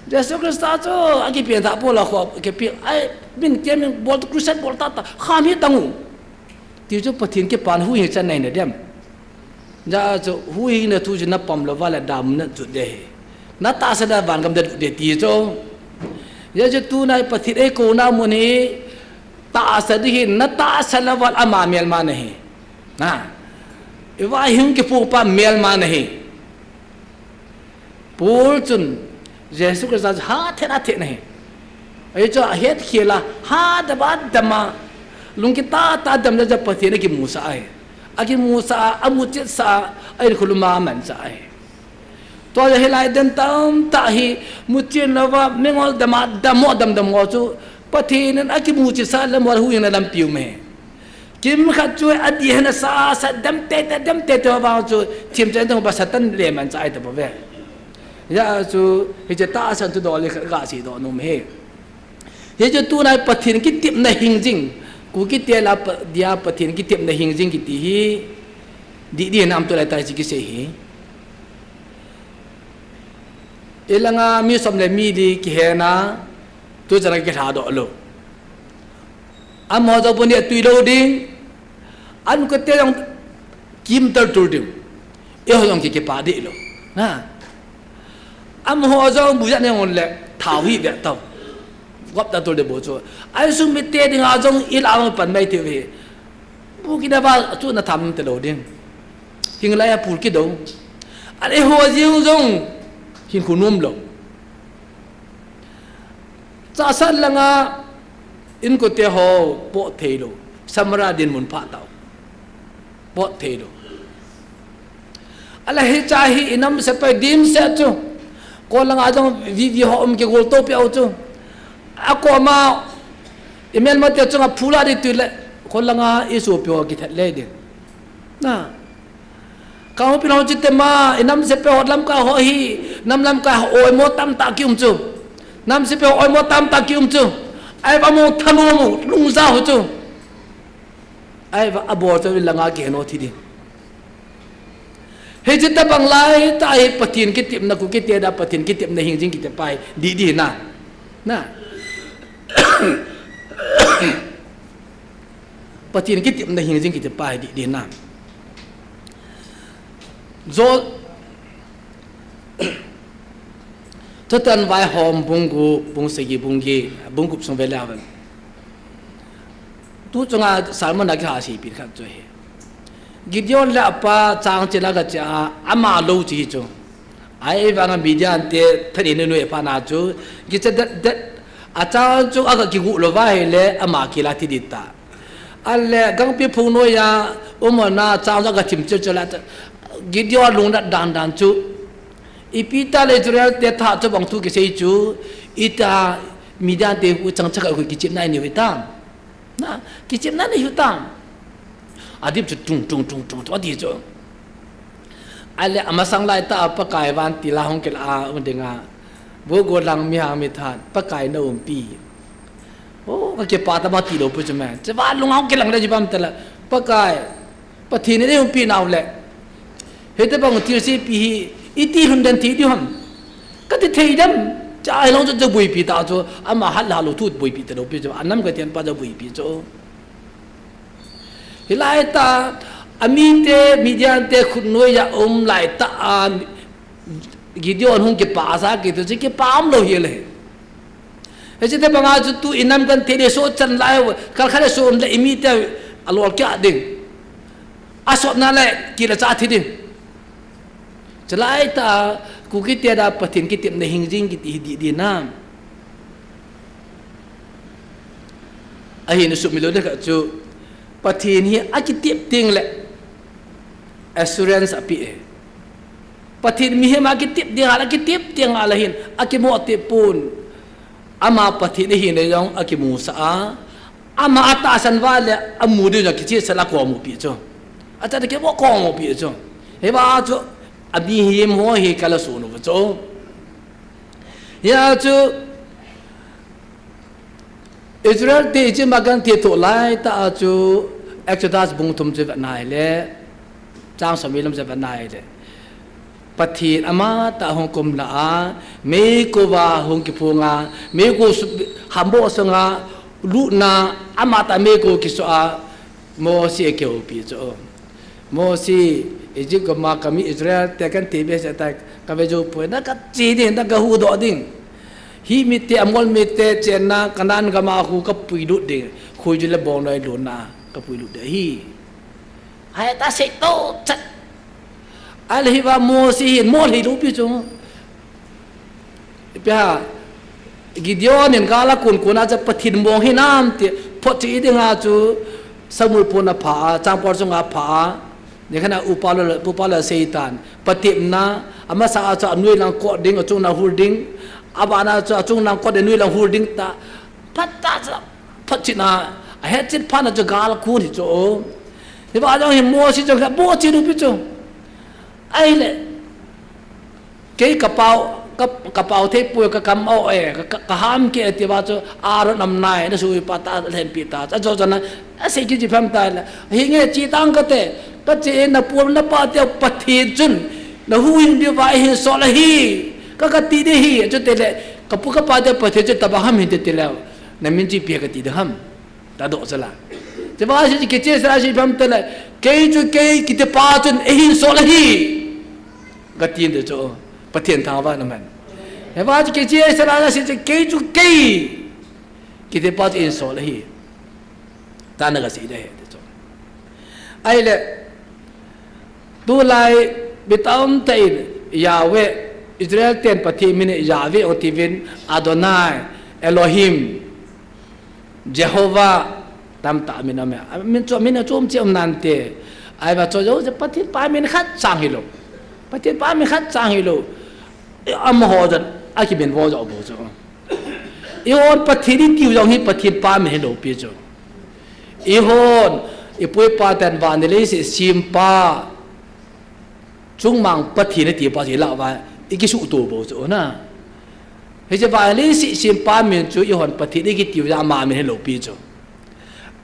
Jesu Christa chu akipengthah pon la kho, kipe, ai, min ke min bol, crusade bol tata, kham hi tang u. Ti chu Pathen kipana huhhing channa ahi dem. Hijeh a chu huhhingna thu chu na pom louva le damun a lut ding ahi. Na tahsan a vangam a lut ding ti chu. Hijeh a chu tunai Pathen eikouna mun hi tahsa ding ahin, na tahsan louva le ama melma nahi. Na. Iva hung kipu pa melma nahi. Paul chun Jesu Christa chu hatah a athat ahi. Ahi chu ahet khel a, hadam a dam a, lungkit tah tah a dam le chu Pathen akimusah ahi. Akimusah a, amuchetsah a, ahinkho lum a amanchah ahi. Tua hilai den tamtah hi muchen louva, mingol dam a, dam ho, dam dam ho chu Pathen in akimuchetsah le mo huhhingna lampi um ahi. Kimkhat chu adih hen asah, asah dam tete, dam tete ho vang chu themcha in tong pa Satan le manchah ahi tapouve. Hijeh a chu hiche tahsan thu dol le khat ga seidoh nom e. Hiche tunai Pathen kitepna hing jing, Kuki te lah a pa, dia Pathen kitepna hing jing kiti hi, dih dih nam tulai tah chu kisei hi. Ilanga mi som le mi li kihen a, tuchan a kilhadoh lou. Amaho jong bou neh tui lou ding. An kote jong kimtal tul ding. Eiho jong ki, kipah deh lou. Na. Amaho jong bu jat neh ngon le thao hi ve tao. Gop ta tul ding bou chu. Insung mite dinga jong ilah a pan mai thei uve. Bu kina va chu na tham talou ding. Hing lai a pul kidou. An eiho jeng jong hinkho nom lou. Chahsah langa inkote ho pot thei lou. Samaria dinmun pha tao. Pot thei lou. Ahile hiche hi inam sepai dimset chu. Kol langa jong vivi ho um kigol to piau chu. Akoma, i melmate chunga phula di tui le, kol langa i sopi ho kithat le di. Na. Ka ho pin ho chite ma, i nam sepai ho lamkai ho hi, nam lamkai ho oimo tamtah kium chu. Nam sepai ho oimo tamtah kium chu. Ahivang mo thanu mo, lungja ho chu. Ahivang abol chu langa kiheno thi di. Hiche tabang lai tah hi Pathen kitepna, Kuki te da Pathen kitepna hingjing kiti pa hi di di na. Na. Pathen kitepna hingjing kiti pa hi di di na. Jo, Thutan Vaihom bung gup, bung sagi, bung gi, bung gup sung vele aven. Tu chunga sermon a kiha seipeh khat chu hi. Gideon le apa chang chila gache a, ama lou chi chu. Ahivanga Midian te thani nui pha na chu, kicha det det, achang chu aga kigu lou va hile, ama kila thi di ta. Ale gangpi phung noiya, umna chang chu aga thim chu chu la, Gideon lungna dan dan chu. Ipi ta le Israel te tha chu bang thu kisei chu, ita Midian te hu chang chaka hu kichepna nei u tam. Na, kichepna nei u tam. Adip chu tung, tung, tung, tung, tung, ati chu. Ale amasang lai tah a Pakai vantil a hung kila a, um dinga. Vo golang mihang mithat, Pakai na umpi. O, ka kipah tama ti lou pu chu me. Che va lung hung kilang le jibam tala. Pakai, Pathen in eiumpi nau le. Hitabang thilse pi hi, iti lhun den thei diu ham. Kati thei dem. Cha hilou chu, chu boipi ta chu, ama hat la lou thu boipi ta lou pi chu, anam ka tian pa chu boipi chu. Hilai tah, amite, Midian te khut noiya um lai tah a, Gideon hung kipah sa kiti chu kipah um lou hile. Hiche tabanga chu tu i nam kan thei le so chan lai, kal khat le so um le i mite alol kya ding. Asotna le kila cha thi ding. Chulai tah, Kuki te da Pathen kitepna hingjing kiti hi di di na. Ahin sumil lou de kha chu, Pathen hi akitep teng le assurance ape e. Pathen mihem a kitep ding a, akitep ding a la hin, akimo tep pon. Ama Pathen ahi le jong akimusah a. Ama atahsan va le amu ding jong kichesel a komu pi chu. Acha de kimo komu pi chu. Hiva chu, ami mihem ho hi kala sunu chu. Hia chu, Israel te Egypt a kan thei tho lai tah a chu Exodus bung thum chu vet nai le, chang som le li lam chu vet nai le. Pathen amatah hung kumna a, meikol va hung kiphong a, meikol su-, hambo sunga lutna amatah meikol kiso a, Mosi akihoupi chu. Mosi, Egypt gam a kami Israel te kan thei behseh tai, kave jou poi, na kache ding, na kahuhdoh ding. Hi mite, Amor mite chenna Canaan gam a khu kapuilut ding. Khuiju le bongnoi lutna kapuilut ding ahi. Ahita sei to chat. Ahile hiva Mosi hin mo lhei lou pi chu. Ipi ham, Gideon in gal akon kon a chu Pathen mong hinam ti photchet dinga chu Samuel pon a pha a, chang por chunga pha a, nikhat a upa lou, upa lou seitan, patepna, amasa a chu anoi lang kot ding, achung lang hul ding, abana chu achung lang kot ding, anoi lang hul ding ta, phat ta chu, photchet na, ahetchet phat na chu gal akon hi chu. Hiva jong hi Mosi jong kha bohchet u pi chu. Ahile, Kei kapao, ka, kapao thei poi, kakam o e, ka, ka, kaham kei e tia chu, Aaron um nai, na sui pa ta, lhempi ta, ajo jana, asei kiji pham ta la, hinge chi tang kate, kache na pu na pa te Pathen chun, na huhhing diu va eihin sol ahi, ka, kati ding ahi, chutile, kapu kapa te Pathen chun tabang ham hin te tile, na min chu ipi kati ding ham. Tadoh sela. Cheva si kiche sela si pham tele, kei chu kei kiti pa chun eihin sol ahi. Katin te chu, Pathen thangvah in um hen. Hiva chu kiche sela si chu kei chu kei kiti pa chu eihin sol ahi. Tana kasei ding ahi te chu. Ahile, tulai mi tamtah in Yahweh, Israel ten Pathen min Yahweh ong tiuvin, Adonai, Elohim, Jehovah, tamtah min um e. Min chu, min achom cheh um nante. Ahivang chu jouse Pathen pa min khat chang hilou. Pathen pa min khat chang hilou. amaho jong akiminvo jou bou chu. Eihon Pathen itiu jong hi Pathen pa min hilou pi chu. Eihon, ipu ipa ten van le leiset sempa, chungmang Pathen iti pa chu ilah uva, ikisuhto bou chu na. Hiche van le leiset sempa min chu eihon Pathen ikitiu jong ama min hilou pi chu.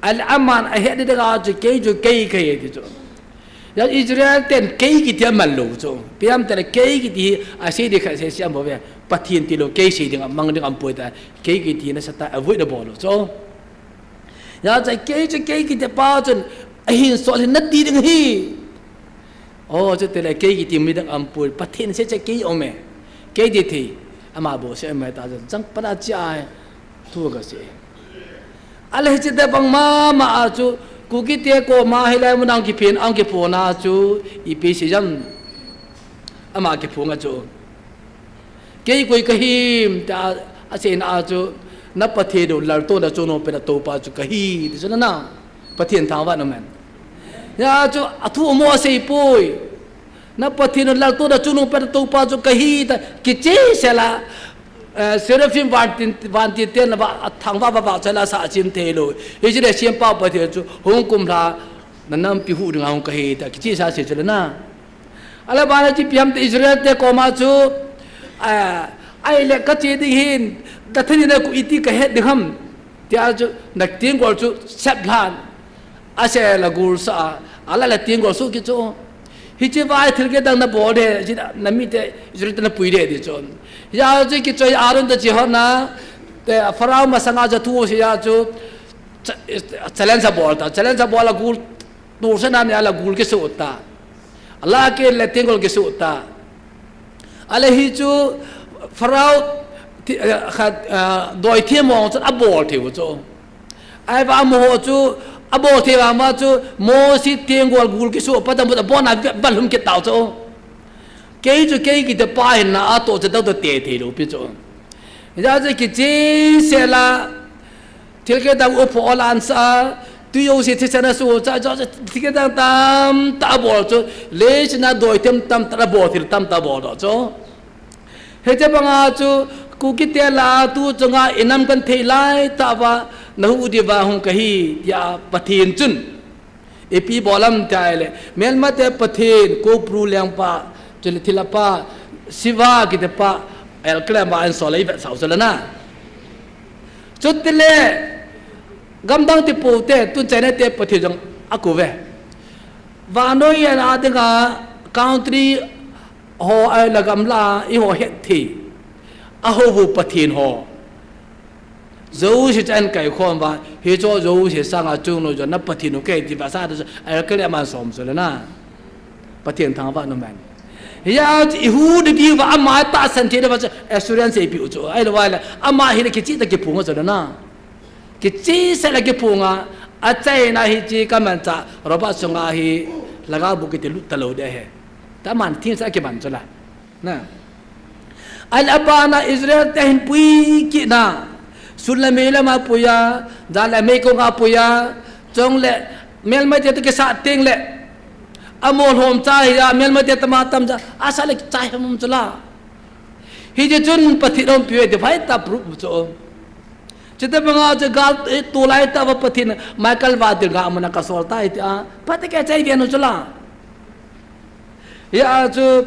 Ahile aman ahet ding a chu kei chu kei kahi ti chu. Hijeh a Israel ten kei kiti aman lou chu. Ipi ham itile kei kiti hi asei ding khat seh seh aum bou ve. Pathen tilou kei sei ding amang ding aumpoi tia. Kei kiti nasatah a avoid abol lou chu. Hijeh a kei chu kei kiti pa chun ahin sol hin nati ding ahi. O, chutile kei kiti mi ding aumpoi. Pathen sei chu kei aume. Kei ti thei. Ama bou sei aume ta chun. Chang pana chia ai. Thu kasei. Ahile hiche tobang mama a chu, Kuki te koma hilai mun a hung kiphin, hung kiphong a chu, ipi sei ham. Ama kiphong a chu. Kei koi kahim, tia, aseina a chu, na Pathen u laltohna chungnung pena toupa chu kahi, ti chu na na. Pathen thangvah in um hen. Hia chu, athu mo asei poi. Na Pathen u laltohna chungnung pena toupa chu kahi ta, kicheh sela, eh, Seraphim vantin, vantin ten va, athangvah va, vah sela sa chim thei lou. Hiche le sempa Pathen chu, hung kumlha, na nampi huh dinga hung kahi ta, kicheh sa sei chu le na. Ahile bana chu ipi ham itile Israel te koma chu, eh, ahile kache ding hin, na thaneina khu iti kahet ding ham. Tia chu, na tenggol chu, sep lhan. Ase la gul sa a, ala la tenggol su ki chu. Hiche vai thil kidang nabol de, hiche na mite, Israel te napui de ti chu. Hia chu kichoi Aaron toh chehon a, te Pharaoh masanga chu thu sei a chu, cha-, challenge abol ta, challenge abol a gul, tu sa na ni ala gul kisu ta. Ala ke le tenggol kisu ta. Ahile hichu Pharaoh ti, eh, khat, eh, doithem mong chun abol thei u chu. Ahivang amaho chu abol thei vang uva chu Mose tenggol gul kisu pa tam abol na va lhum kit tau chu. Kei chu kei kiti pa hin na atoh chu dau te thei lou pi chu. Hijeh a chu kicheh sela Thil kidang u pho lan sa, tui jouse thisan asu cha, cha, cha, thil kidang tamtah abol chu, leiset a doithem tamtah abol, thil tamtah abol doh chu. Hiche banga chu, Kuki te lah a tu chunga inam kan thei lai tah uva, nahuh diuva hung kahi, tia Pathen chun. Ipi bol ham tia ahile, melmate Pathen, Kopru lengpa, chule thilha pa, Shiva kiti pa, el klem a ahin sol a ivet sau chu le na. Chutile, gamdang ti pou te, tun China te Pathen jong akou ve. Vannoi a dinga country ho ahile gamla, eiho het thei. Ahou u Pathen ho. Jouse chu ahin kaikhom uva, hichu jouse sanga chungnung jong na Pathen u kahi ti va sa chu, ahile kale aman som chu le na. Pathen thangvah in um hen. Hia chu ihuh diu va ama tahsan thei diu va chu assurance eipeh u chu. Ahilou le, ama hile kicheh tah kiphong a chu le na. Kicheh sela kiphong a, achaina hiche kamanchah, Robert sunga hi, lhagao bu kiti lut talou ding ahi. Tia aman thim sa kiman chu la. Na. Ahile abana Israel te ahin pui kit na. Sun le mei lama pui a, jan le meikong a pui a, chule melmate toh kisah teng le. Amolhom cha hi a, melmate tama tam cha, asa le cha hi um chu la. Hiche chun Pathen aumpi uve ti vai tah proof chu. Chutobang a chu gal, eh, tulai tah uva Pathen, Michael va dil ga mun a kasol tai tia, phatah kei cha iven u chu la. Hia chu,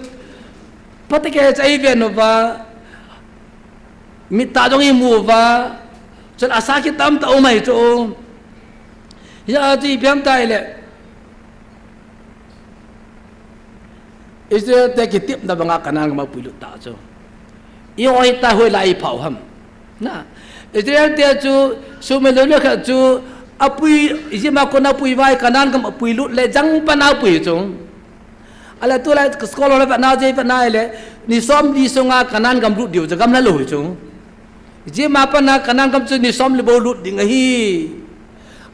phatah kei cha iven uva, mit tah jong imu uva, chule asa kitam tah um ahi chu. Hia chu ipi ham tia ahile, Israel te kitepna banga Canaan gam a pui lut ta chu. Eiho hi tua hoilai ipha u ham. Na. Israel te chu sumil lou le khat chu apui, Egypt a kona pui vai Canaan gam a pui lut le jangpan a pui chu. Ahile tulai scholar ho le vetna jeh vetna ahile ni som li sunga Canaan gam lut diu chu gam la lou chu. Egypt a pat a Canaan gam chu ni som li bou lut ding ahi.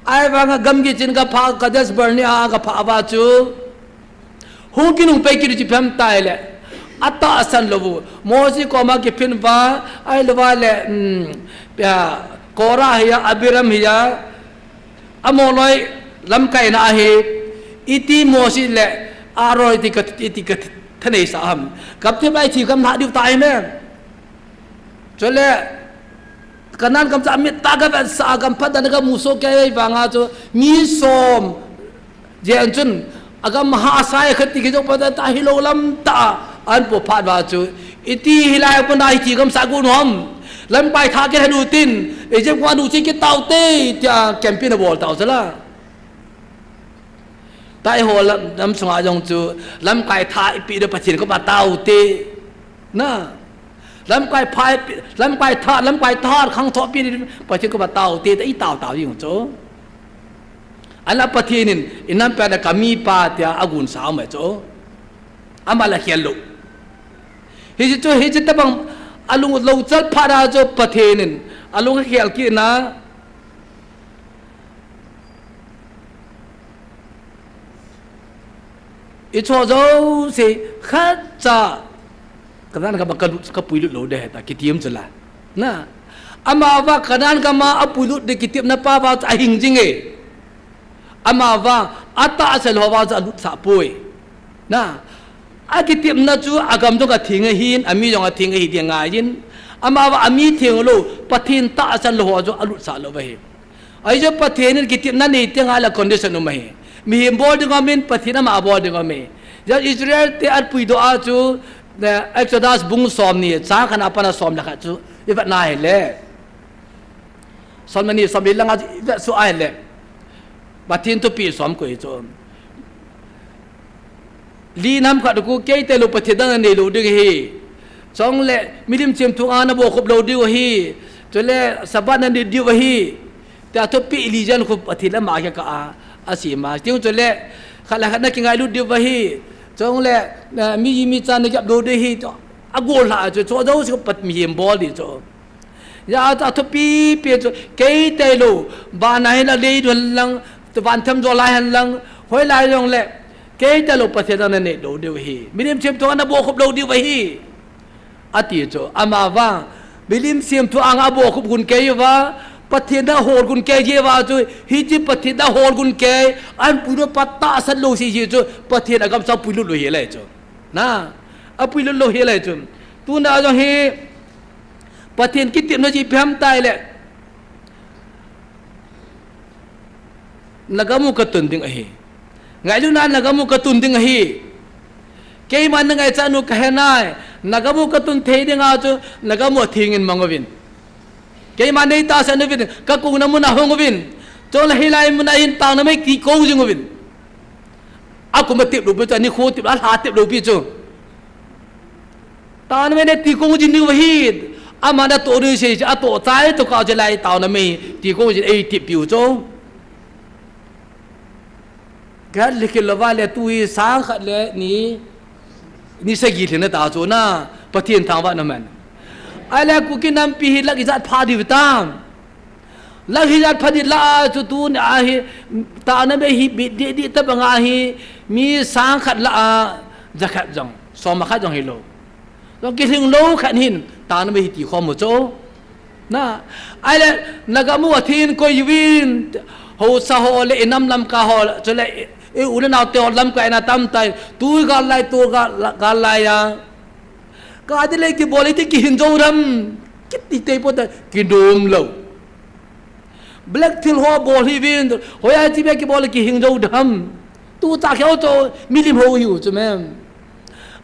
Ahivanga gamgi chin gaphah Kadesh Barnea a gaphah uva chu. Hung kinung pei kit u chu ipi ham tia ahile. Atahsan lou u. Mose koma kiphin uva, ahilou le, um, ya, Korah hi a, Abiram hi a, amoloi lamkaina ahi, iti Mose le Aaron iti ka, iti ka Kanei sa ham. Gam thip lai thi gam lha diu ta hi me. Chule, Canaan gam cha mit tah kavetsah a gam phatah na kamu soh kei vanga chu mi som. Jen chun, agam hahsa e khat ti kijong phatah ta hilou lam tah a, an po phat va chu. Iti hilai a puna hiti gam sa gu nom. Lamkai thah kihei u tin, Egypt gam a nu chi kitao te, tia campaign abol tao sala. Taiho lam, lam sunga jong chu, lamkai thah ipi de Pathen koma tao te. Na. Lamkai pha ipi, lamkai thah, lamkai thah khang tho pi de Pathen koma tao te, ta i tao tao jing chu. Ala Pathen in, inam pa na kami pa tia agun sa mai chu. Ama la khel lo. Hiche chu, hiche tabang alung lo chal pha da chu Pathen in, alung khel ki na. I cho jo se khat cha. Kanan ka ba ka lut, ka pui lut lo de ta, kitim chu la. Na. Ama va kanan ka ma a pui lut de kitim na pa va a hing jing e. Ama va a ta a sel ho va a lut sa poi. Na. A kitim na chu a gam jong a thing a hin, a mi jong a thing a hi ding ngai jin. Ama va a mi thing lo, Pathen ta a sel ho a jo a lut sa lo va hi. Ahi chu Pathen in kitimna nei teng a la condition um ahi. Mihem bol ding um in, Pathen ama bol ding um ahi. Jat Israel te an puidoh a chu, eh, Exodus bung som ni, chang khat na pat a som le khat chu, i vet na hile. Som ni, som li lang a chu, i vet su a hile. Pathen thupi som koi chu. Li nam khat ku kei tailou Pathen dang na nei lou ding ahi. Chule milim chim thu a na bohkhup lou diu ahi. Chule Sabbath na nit diu ahi. Tia thupi li jan khu Pathen lama kikah a, asei ma. Tiu chule khat le khat na kingailut diu ahi. Chule, eh, mi ji mi cha na gap lou diu ahi. Chu agol lha chu, chu jou se Pat mihem bol di chu. Hijeh a chu athupi pi chu, kei tailou, van a hin a lei du hen lang, van them jo lai hen lang, hoilai jong le, kei tailou Pathen dang na nei lou diu ahi. Milim chim thu a na bohkhup lou diu ahi. Ati chu, ama vang, milim chim thu a nga bohkhup gun kei uva, Pathen na hol gun kei ji uva chu, hiche Pathen na hol gun kei, an puilut pa tahsan lou si ji chu, Pathen a gam sa puilut lou hi lai chu. Na, apuilut lou hi lai chu. Tuna jong hi, Pathen kitimna chu ipi ham tile. Na gam u ka tun ding ahi. Ngailutna na gam u ka tun ding ahi. Keiman na ngaichat u ka he nai. Na gam u ka tun thei ding a chu na gam u atheng in mang uvin. Keiman nei tahsan uvin. Ka kona mun a hung uvin. Chule hilai mun a hin taona mei ti kou jing uvin. Akum a tep lou pi chu, ani kho tep lou, alha tep lou pi chu. Taona mei ne ti kong jin ni va hi. Ama na to ni se, a to chai to ka je lai taona mei ti kong jin ei tep piu chu. Gal le kil va le tu hi sang khat le ni, ni sagi le na ta chu na, Pathen thangvah na man. Ahile Kuki nampi hi lak ijat pha di tam. Lak hi jat pha di la a chu tuni a hi, taona mei hi bit di di tabang a hi, mi sang khat la a, ja khat jong, som khat jong hilou. Jong kilhing lou khat hin, taona mei hi ti khom u chu. Na, ahile, na gam u atheng koi uvin, haosa ho le, i nam lamkai ho, chule, i u le nao te ho lamkai na tam tai, tu gal lai, tu gal, gal lai a. Ka di le kibol i ti kihin jou dam, kiti te po ta, kinom lou. Black thil ho bol hi vin, hoiya chi be kibol kihing jou dam. Tu cha kheu chu, milim ho hi u chu mem.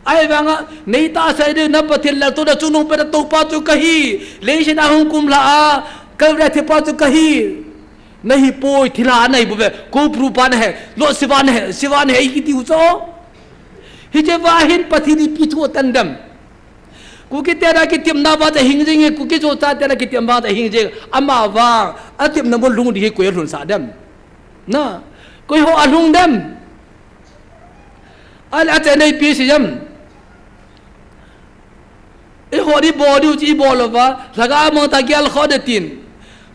Ahivanga, nei tahsan ding na Pathen lal to na chungnung pe na to pa chu ka hi. Leiset a hung kum la a, ka le thi pa chu ka hi. Na hi poi thilha na hi bu ve, ko pru pa na he, lo siva na he, siva na he, kiti u chu. Hiche va hin Pathen ipi thu atan dam. Kuki te na kitimna va ta hing jing e, Kuki cho cha te na kitim va ta hing jing. Ama va, atimna mun lhung di hi koi alhun sa dem. Na, koi ho alhung dem. Ahile ache nei pi si jam. I ho di bol diu chi i bol lou va, lhaga mang ta gel kho de tin.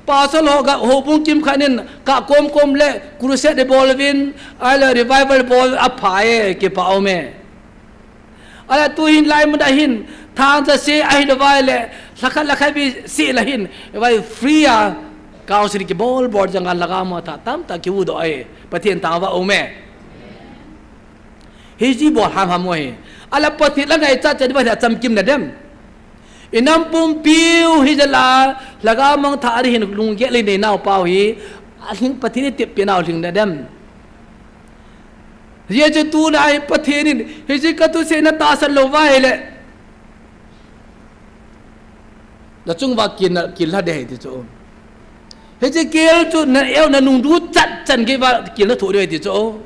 Pastor ho ga, houbung kim khat in, ka kom kom le, crusade de bol vin, ahile revival bol a pha e, kipa um e. Ahile tu hin lai mun a hin, thang cha se ahi lou vai le, lhakhat lhakhat bi se la hin, vai free a, council kibol bol jang a lhaga mang ta, tam ta ki u do e, Pathen thangvah um e. Hichi bol ham ham u hi. Ala Pathen la ngaichat chan Pathen achamkim nadem. Inam pumpiu hi jala, lhagao mangthah a hin lunggel inei nau pau hi, alhing Pathen itep pi nau lhing nadem. Hijeh chun tuna hi Pathen in, hiche kathusei natahsan lou uva ahile. Nachung uva kel na, kel lha ding ahi ti chu. Hiche kel chu na eu nanung duchat chan gei uva kel nathoh ding ahi ti chu.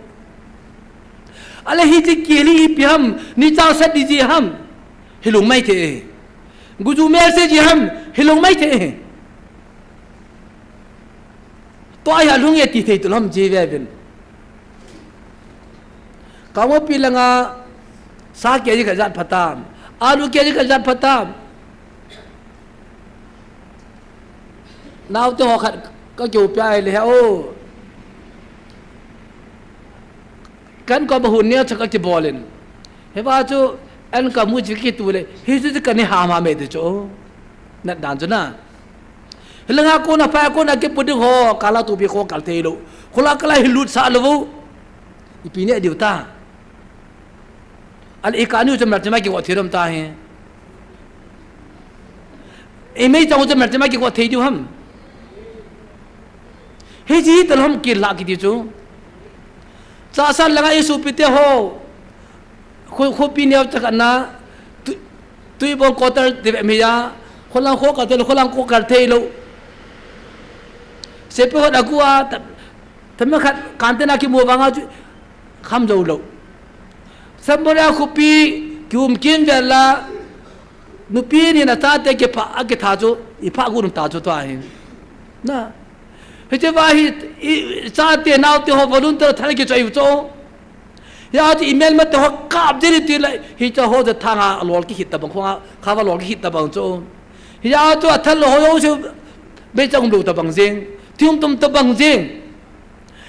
Ahile hiche kel hi ipi ham, nichang sat ding ji ham, hilou maithei. Guju melse ji ham, hilou maithei. Tua hi alhung e ti thei tulou ham ji ve uvin. Kamopi langa sa kg khat jat phatam. Alu kg khat jat phatam. Naote ho khat kakihoupi a ahile he o. Kan ko ba hun nia cha kakibolin. Hiva chu an kamu chi kitu le. Hichu chu kani ham ham e ti chu. Nat dan chu na. Hilanga kona pha kona kipu ding ho, kala tupi kho kal thei lou. Khola kala hilut sa lou. Ipi neh diu ta. Ahile ikani u chu merchant ma kigot thei dom ta hi. Imei chang u chu merchant ma kigot thei diu ham. Hiche hi talhom kel lha kiti chu. Chasan langa isopite ho. Kho, khopi neo chakhat na, tu, Tuibong quarter ti ve mi a, kholang kho kal thei lou, kholang kho kal thei lou. Sepai hon agu a, ta, tama khat, kante na kimu vanga chu, kham jou lou. Sambora khopi, kium kim vel a, nupi ni na chate kipha, akitha chu, ipha gu num ta chu tua hin. Na. Hiche va hi, i, chate naote ho volunteer thal kichoi u chu. Hia chu imelmate ho kap jeng ti le, hiche ho chu thanga alol kihit tabang khonga, khava lol kihit tabang chu. Hia chu athal lou ho jouse, beichang um lou tabang jeng, thim tum tabang jeng.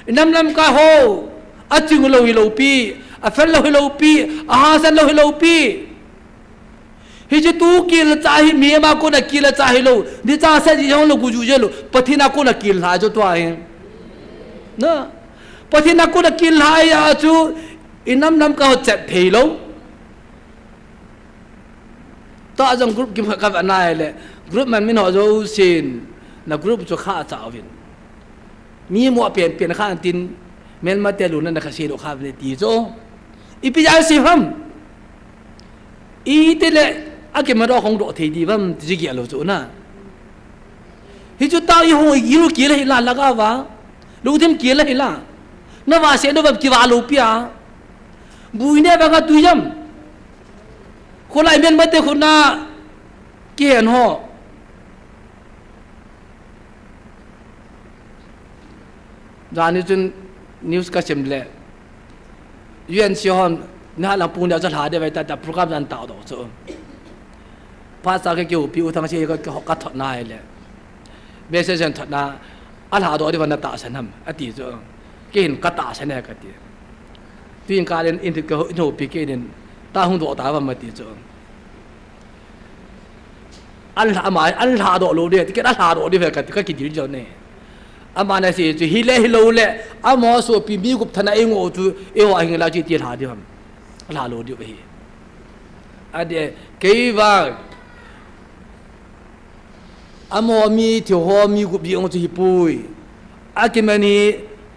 Inam lamkai ho, aching lou hilou pi, afel lou hilou pi, ahahsat lou hilou pi. Hiche tu kel cha hi, mi ama kona kel cha hilou. Nichang sat ji jong lou, guju jong lou. Pathen a kona kel lha chu tua hi. Na. Pathen a kona kel lha a chu, inam lamkai ho chet thei lou. Tua jong group kim kha ka va nai le. Group man min ho jousen. Na group chu kha cha uvin. Mi mo pen pen kha tin, melmate lungna na kha sei doh kha ve ti chu. Ipi jeh a sei ham. Itile, akimadoh khong doh thei di ham, ti gel lou chu na. Hichu tao i hung i lu kel hi la lhagao va. Lungthim kel hi la. Na va se no va kiva lou pi a. Bui ne va ka tu jam. Kholai melmate khu na kihen ho. Jani chun news ka sim le. U N C hon, nihat lang pung dia chu lha ding ve ta, ta program jan tao doh chu. Pastor ka kihoupi u Thangsi ka, ka, ka thot na le. Message jan thot na, alha doh ding va na tahsan ham, ati chu. Kei hin ka tahsan e kati. Tuin ka len in ka houpi kei nin, ta hung doh ta va ma ti chu. An lha, ama, an lha doh lou ding, ticket a lha doh ding ve ka, ka kidil jo ne. Ama na sei chu, hile hilou le, amaho sopi mi gup thana ei ngoh chu, eiho a hing la chu iti lha ding ham. Lha lou ding ve hi. Ade, kei vang, amaho mi, thiho mi gup ding chu hipoi. Akiman hi,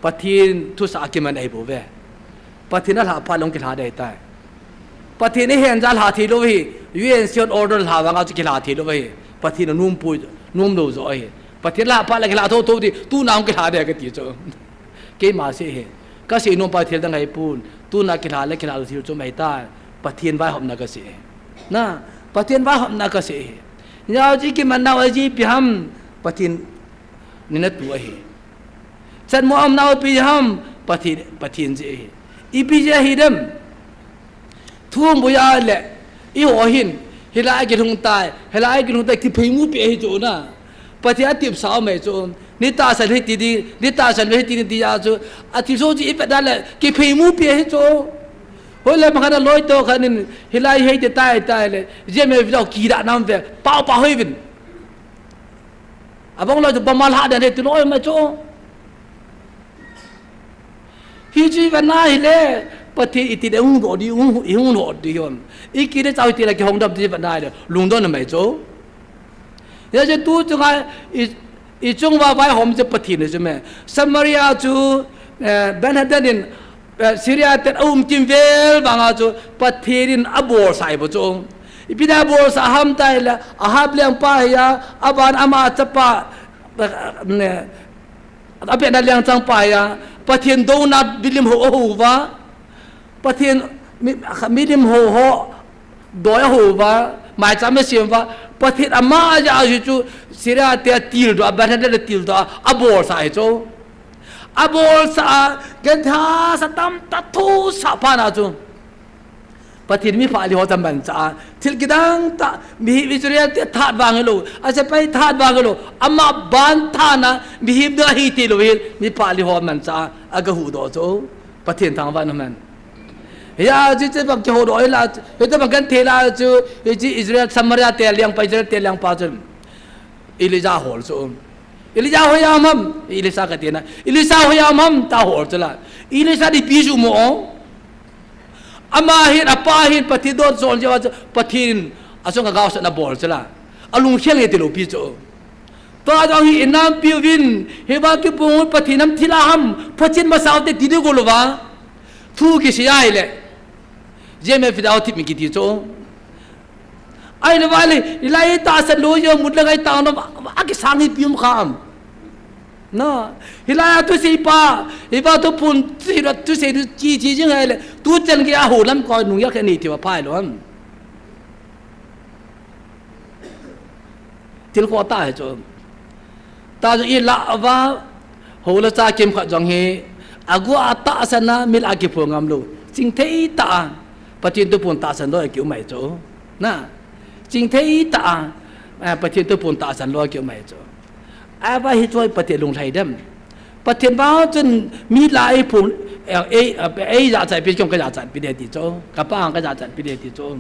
Pathen thusah akiman ahi bou ve. Pathen alha phat le hung kilha ding ahitai. Pathen ihen jeh a lha thei lou ahi, U N C hon order lha vang a chu kilha thei lou ahi. Pathen anom poi, nom lou joh ahi. Pathen alha phat le kilha thotho ding, tuna hung kilha ding kati chu. Keima sei hi. Ka sei nom pa thil dang ahi pon, tuna kilha le kilha lou thil chu mai ta. Pathen vaihopna ka sei hi. Na, Pathen vaihopna ka sei hi. Jeh chu kiman nau ahi ipi ham, Pathen Ni na tu ahi. Chan mo am nau pi ham, Pathen, Pathen jeh ahi. Ipi jeh ahi dem. Thum bu ya le. Eiho hin. Hilai kilhung tai. Hilai kilhung tai. Kiphei mu pi ahi chu na. Pathen atipsa mai chu. Ni tahsan hi ti di. Ni tahsan hi ti di ya chu. Athilsoh ji ipi da le. Kiphei mu pi ahi chu. Hoi le ma khan a loi to khan in. Hilai hei te tai tai le. Jia me video ki da nam ve. Pau pau hoi vin. Abang loi chu bama lha den he tu loi ma chu. Hichu va na hile, Pathen iti le hung doh di, hung, hung doh di hon. I kile chau iti le kihong dam ti va nai le, lungdon na mai chu. Hijeh chun tu chunga i, i chung uva vaihom chu Pathen chu me. Samaria chu, eh, Ben-hadad in, eh, Syria ten a um kimvel vanga chu Pathen in abolsah ahi bou chu. Ipi dia abolsah ham tia ahile, Ahab lengpa hi a, aban ama chapa, eh, ne, abena lengchang pa hi a, Pathen douna milim hou ahou uva. Pathen mi, milim hou ho doi ahou uva, maicham asem uva, Pathen ama aja ahi chu Syria te atildoh a, Ben-hadad atildoh a, abolsah ahi chu. Abolsah a, genthei hahsa tamtah thusah phat na chu. Pathen mi phalou ho chu amanchah a, thil kidang tah, mihem Israel te tha vang hilou, asepai tha vang hilou, ama ban tha na, mihem ding ahi tilou hi, mi phalou ho amanchah a, aga huhdoh chu. Pathen thangvah in umhen. Hia, hiche bang kihodoh hila, hiche bang genthei la chu, hiche Israel, Samaria te lengpa, Israel te lengpa chu Elijah ahol chu. Elijah hoiya um ham, Elisha kati na. Elisha hoiya um ham, tia ahol chu la. Elisha in ipi asei mo. Ama hin, apa hin, Pathen don son jeh uva chu, Pathen in achunga gaosapna abol chu la. Alungkhel nge tilou pi chu. Tua jong hi inampiuvin, hiva kibang un Pathen in thil a ham, photchet masa ute ti ding gol uva. Thu kisei ahile. J M F da thip mi kiti chu. Ahile vale, hilai tahsan lou jong mut le ngai tang nom, akisang hi ipi um kha ham. Na, hilai a thusei pa, hiva thuphon, thusei, thusei, chi, chi jing ahile, tuchan gei a hou lam koi nung yak he ni ti va phai lou ham. Thil khoh tah ahi chu. Tua jong ilah uva, hou le cha kimkhat jong hi, agu a tahsan a, mi lah a kiphong ngam lou. Chingthei tah a, Pathen thuphon tahsan lou a ki um ahi chu. Na, chingthei tah a, eh, Pathen thuphon tahsan lou a ki um ahi chu. Ahivang hichu Pathen lunglhai dem. Pathen vang chun mi lah a eiphong, eh, ei, eh, eijachatpi, kei jong kajachatpi ding ti chu. Kapa jong kajachatpi ding ti chu.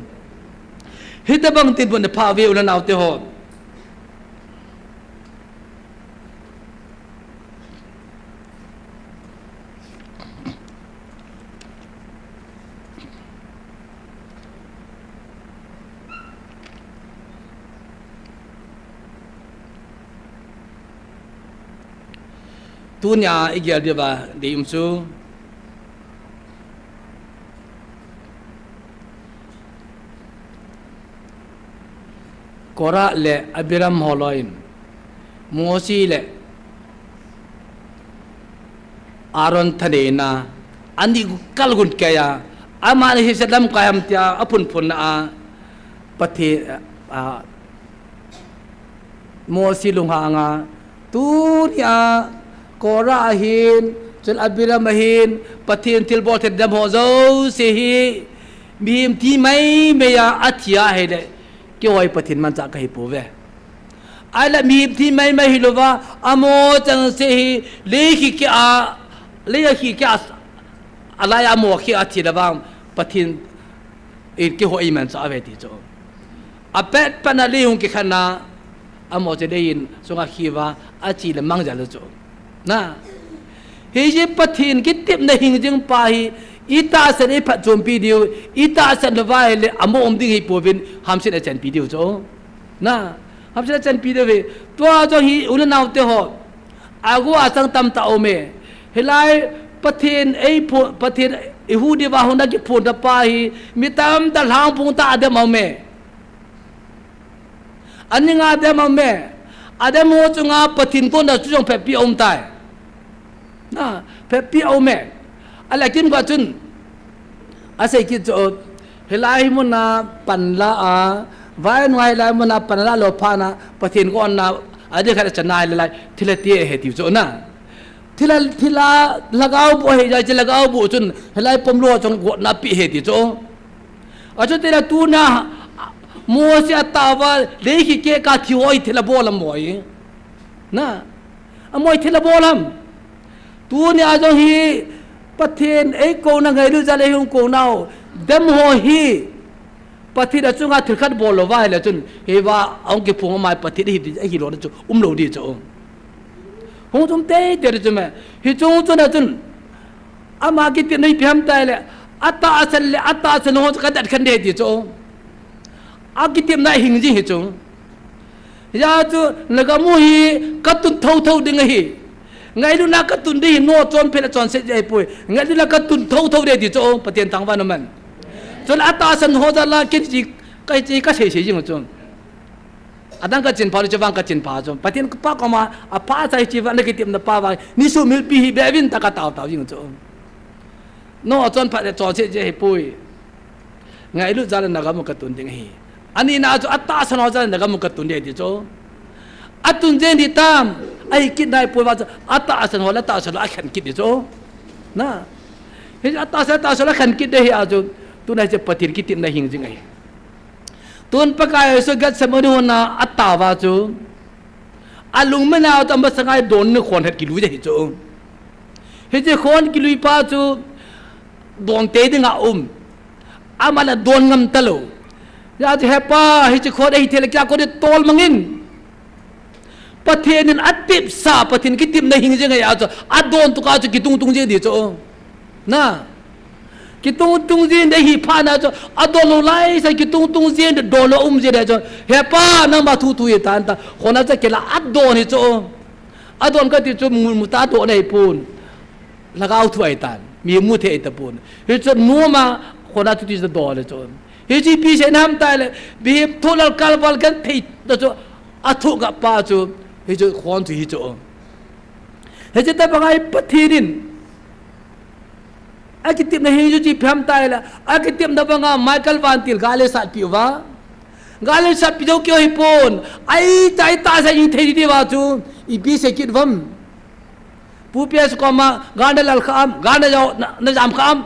Hitobang dinmun na pha uve u le nao te ho. Tunia i gel diuva dei um chu. Korah le Abiram holoi in, Mosi le Aaron thaneina, ani kal gun kei a, amani hi sedam kai am tia, aphunphun na a, Pathen, a, Mosi lunghang a, tunia, Korah ahin, chule Abiram ahin, Pathen thilbol thei dem ho jouse hi, mihem thi maimai a, athi ahile, keiho hi Pathen manchah kahi pouve. Ahile mihem thi maimai hilouva, amo chengse hi, lei khikhe a, lei a khikhe a, alai a amo khi a thi le vang, Pathen in keiho eimanchah uve ti chu. Apet pan a lei hung kikhen a, amo chu lei in sunga khi uva, achi le mang jal u chu. Na. Hiche Pathen kitepna hing jing pa hi, i tahsan eiphatchompi diu, i tahsan louva ahile, amo um ding hi pouvin, hamsetna achanpi diu chu. Na. Hamsetna achanpi diu ve. Tua chu hi, u le nao te ho. Agu a chang tamtah aume. Hilai Pathen eiphon, Pathen ihuh diuva hung a kiphon ta pa hi, mi tamtah lhangphong tah a dem aume. Aninga dem aume. Adem ho chunga Pathen kona chu jong phatpi aum tai. Na, phatpi aume. Ahile kimkhat chun. Asei kit chu, hilai muna panla a, vainu a hilai muna panla lou phat na, Pathen kona, adeh khat achan a hilai, thilha ti ahi tiu chu na. Thilha, thilha, lhagao boh ahi jeh chun lhagao boh chun, hilai pomlo chun gotna pe ahi ti chu. Achuti le tuna, Mosi atah uva, lei khikhe a thi ho hi thilha bol a moi. Na, amoi thilha bol ham. Tunia jong hi Pathen eikouna ngailut jal a eihung kounau. Dem ho hi Pathen achunga thil khat bol louva ahile chun, hiva ahung kiphong ama Pathen hi, hilou na chu, umlou di chu. Hung chu um teitei di chu me. Hiche chun a chun, ama kitepna ipi ham tile, Atahsan le, atahsan ho chu kadat khen ding ahi ti chu. Akitepna hing jing ahi chu. Hijeh chun, nagam u hi katun thotho ding ahi. Ngailutna katun ding ahi, nochon phet a chonset jeh ahipoi. Ngailutna katun thotho ding ahi ti chu, Pathen thangvah in umhen. Chule atahsan ho jal a kichi, kachi, kasei sei jing chu. Adang kachin pha, hiche vang kachin pha chu. Pathen pa koma, apha cha hiche vang, nakitepna pa vang. Nisoh milpi hi beuvin tia katao tao jing chu. Nochon phat le chonset jeh ahipoi. Ngailut jal a nagam u katun ding ahi. Anina chu atahsan ho jal a nagam u katun ding ahi ti chu. Atun jeng ding tam, ahi kit naipoi va chu, atahsan ho le atahsan ho akhen kit ding chu. Na. Hi atahsan, atahsan ho akhen kit ding ahi a chu, tuna hiche Pathen kitepna hing jing ahi. Tun Pakai Jesu Gethsemane hon a atao va chu. Alungmang a chu amasanga don in khon het kilui ahi chu. Hiche khon kilui pa chu don tei ding a um. Aman adon ngam talou. Hijeh chun He Pa, hiche khon ahi thei le keiya kon in tol mang in. Pathen in atepsa, Pathen kitepna hing jing ahi a chu, adon tuka chu kitung tung jing ding chu. Na. Kitung tung jing ding ahi phat na chu, adon lou laisai kitung tung jing ding, don lou um jing ding chu. He Pa, nangma thu thu ahi tan tia, khon a chu akila adon ahi chu. Adon kati chu mu, mu ta don ahipon. Lhagao thu ahi tan. Mi mu thei ahi tapon. Hichu nom a khon a thu ti chu don ahi chu. Hichu ipi seina ham itile, mihem thoh lal kalval genthei ta chu, athoh gah pa chu, hichu khon thu ahi chu. Hiche tobang a hi Pathen in akitepna hing chu chu ipi ham itile, akitepna banga Michael vantil gal eisatpeh uva. Gal eisatpeh jou keu ahipon. Ahi ta, ahi ta sa jing thei ding diu va chu, ipi sei kit uvam. Pu P S koma, gal nalal kha am, gal najao, na, najam kha am.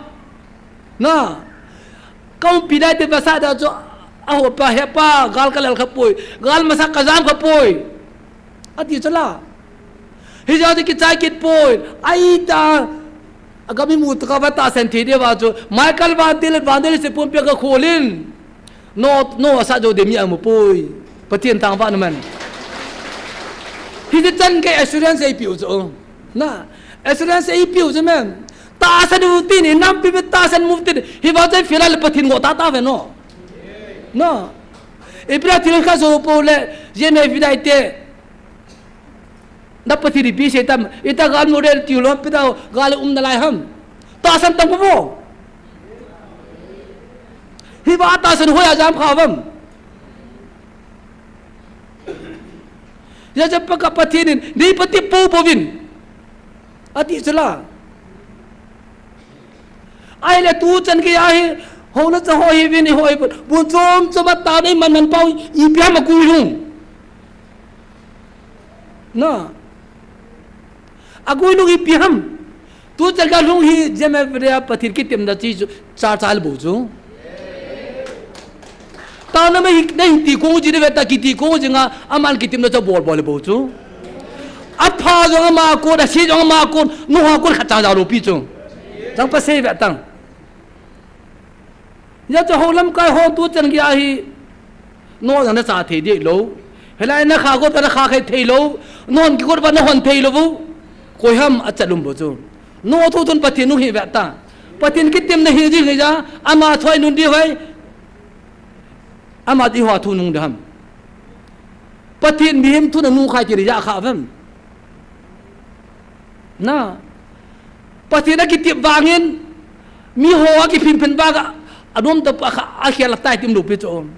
Na. Kaumpi nai te vasa da chu, ahopa, He Pa, gal kalal kha poi, gal masa kajam kha poi. Ati chu la. Hijeh chun kichai kit poi. Ahi ta. Agam imu tokah va tahsan thei diu va chu. Michael vantil, vantil se pumpi a gakhol in. No, no asat jou ding mi amu poi. Pathen thangvah in umhen. Hiche chan gei assurance eipeh u chu. Na, assurance eipeh u chu amen. Tahsan u tin, inampi mi tahsan mu tin. Hiva chu ifail a le Pathen ngoh tata ve no. No. Ipi a thil khat jou pou le, J M F dai te. Na Pathen ipi sei tam, ita gal mu rel tiu lom, pi ta gal um nalai ham. Tahsan tam ko vo. Hiva tahsan hoiya jam kha uvam. Hijeh chun Pakai Pathen in, nei patep poupou vin. Ati chu la. Ahile tuchan gei a hi, houna cha ho hi vin, i ho hi vin. Mun chom chom a tao nei man man pau, ipi ham agui lhung. Na. Agui lhung ipi ham. Tuchan gei a lhung hi, J M F area Pathen kitepna chi chu, cha cha le bou chu. Taona ma hi, na hin ti kong ji de ve ta kiti kong ji nga, aman kitepna cha bol bol le bou chu. Apha jong ama kon, ase jong ama kon, nuha kon khat cha jao lou pi chu. Chang pa sei ve tang. Hijeh chun hou lamkai ho tuchan gei a hi, no jong na cha thei ding lou. Hilai na kha got va na kha khai thei lou. Na hon kigot va na hon thei lou vo. Koi ham achat um bou chu. No thu thun Pathen nung hi ve ta. Pathen kitepna hi jing hi ja, ama thoi nun di hoi. Ama di ho thu nung di ham. Pathen mihem thu na nung khai ti ri ja kha vem. Na. Pathen akitep vangin, miho akiphin phin vang a, anom ta pa kha, akhel atai tim lou pi chu.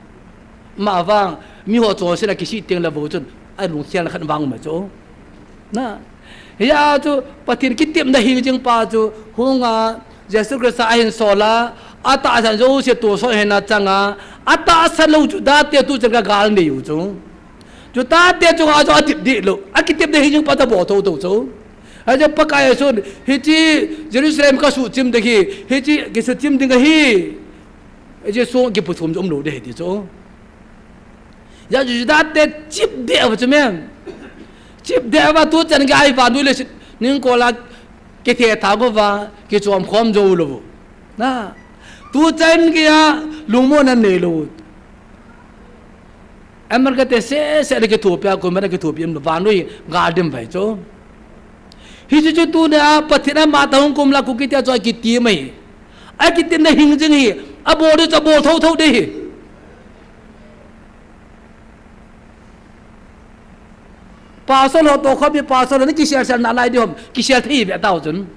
Ma vang, miho chonset a kisih teng le vo chun, alungkhel khat vang ma chu. Na. Hia chu, Pathen kitepna hi jing pa chu, hunga, Jesu Christa ahin sol a, atahsan jouse tohsot hina chang a, atahsan lou Juda te tuchan gei a gal nei u chu. Juda te chunga chu atep dih lou, akitepna hi jing pa ta bol thotho chu. Hijeh a Pakai Jesun, hiche Jerusalem kasuh chim ding hi, hiche kisuh chim ding ahi. Jesu kiputhum chu um lou ding ahi ti chu. Hia chu Juda te chip deh uva chu mem. Chip deh uva tuchan gei a hi vannoi leiset ningkol a kithe thang uva, kichom khom jou lou. Na, tuchan gei a lungmonna nei lou. America te seh seh le kithopi a, koima le kithopi um lou, vannoi gal dim vai chu. Hiche chu tuni a Pathen ama ta hung kum la Kuki te chu akiti mai. Akitin na hing jing hi, abol ding chu abol thotho ding hi. Pastor ho toh khom hi pastor ho ni kiselsel nalai ding ham, kisel thei ve tao chun.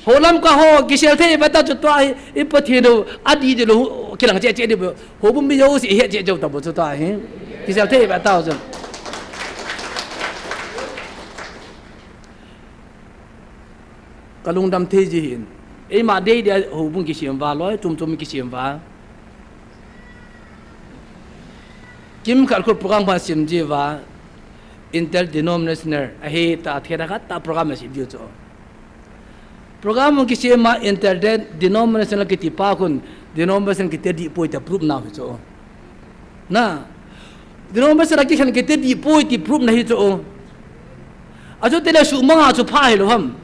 Ho Lamka ho kisel thei ve tao chu tua hi, i Pathen u, adih ding lou, kilang cheh cheh ding. Houbung mi jouse ihet cheh jou tabo chu tua hi. Kisel thei ve tao chun. Ka lungdam thei ji hin. Eima dei dei a houbung kisem uva, loi chom chom kisem uva. Kimkhat khu program pha sem ji uva. Interdenominational. Ahi ta theda khat ta program a sem ji chu. Program kisem a interdenominational kiti pa khun denomination kiti dih poi ta proof nau hi chu. Na. Denomination a kikhen kiti dih poi ti proof na hi chu. Achu tile sumang a chu pha hilou ham.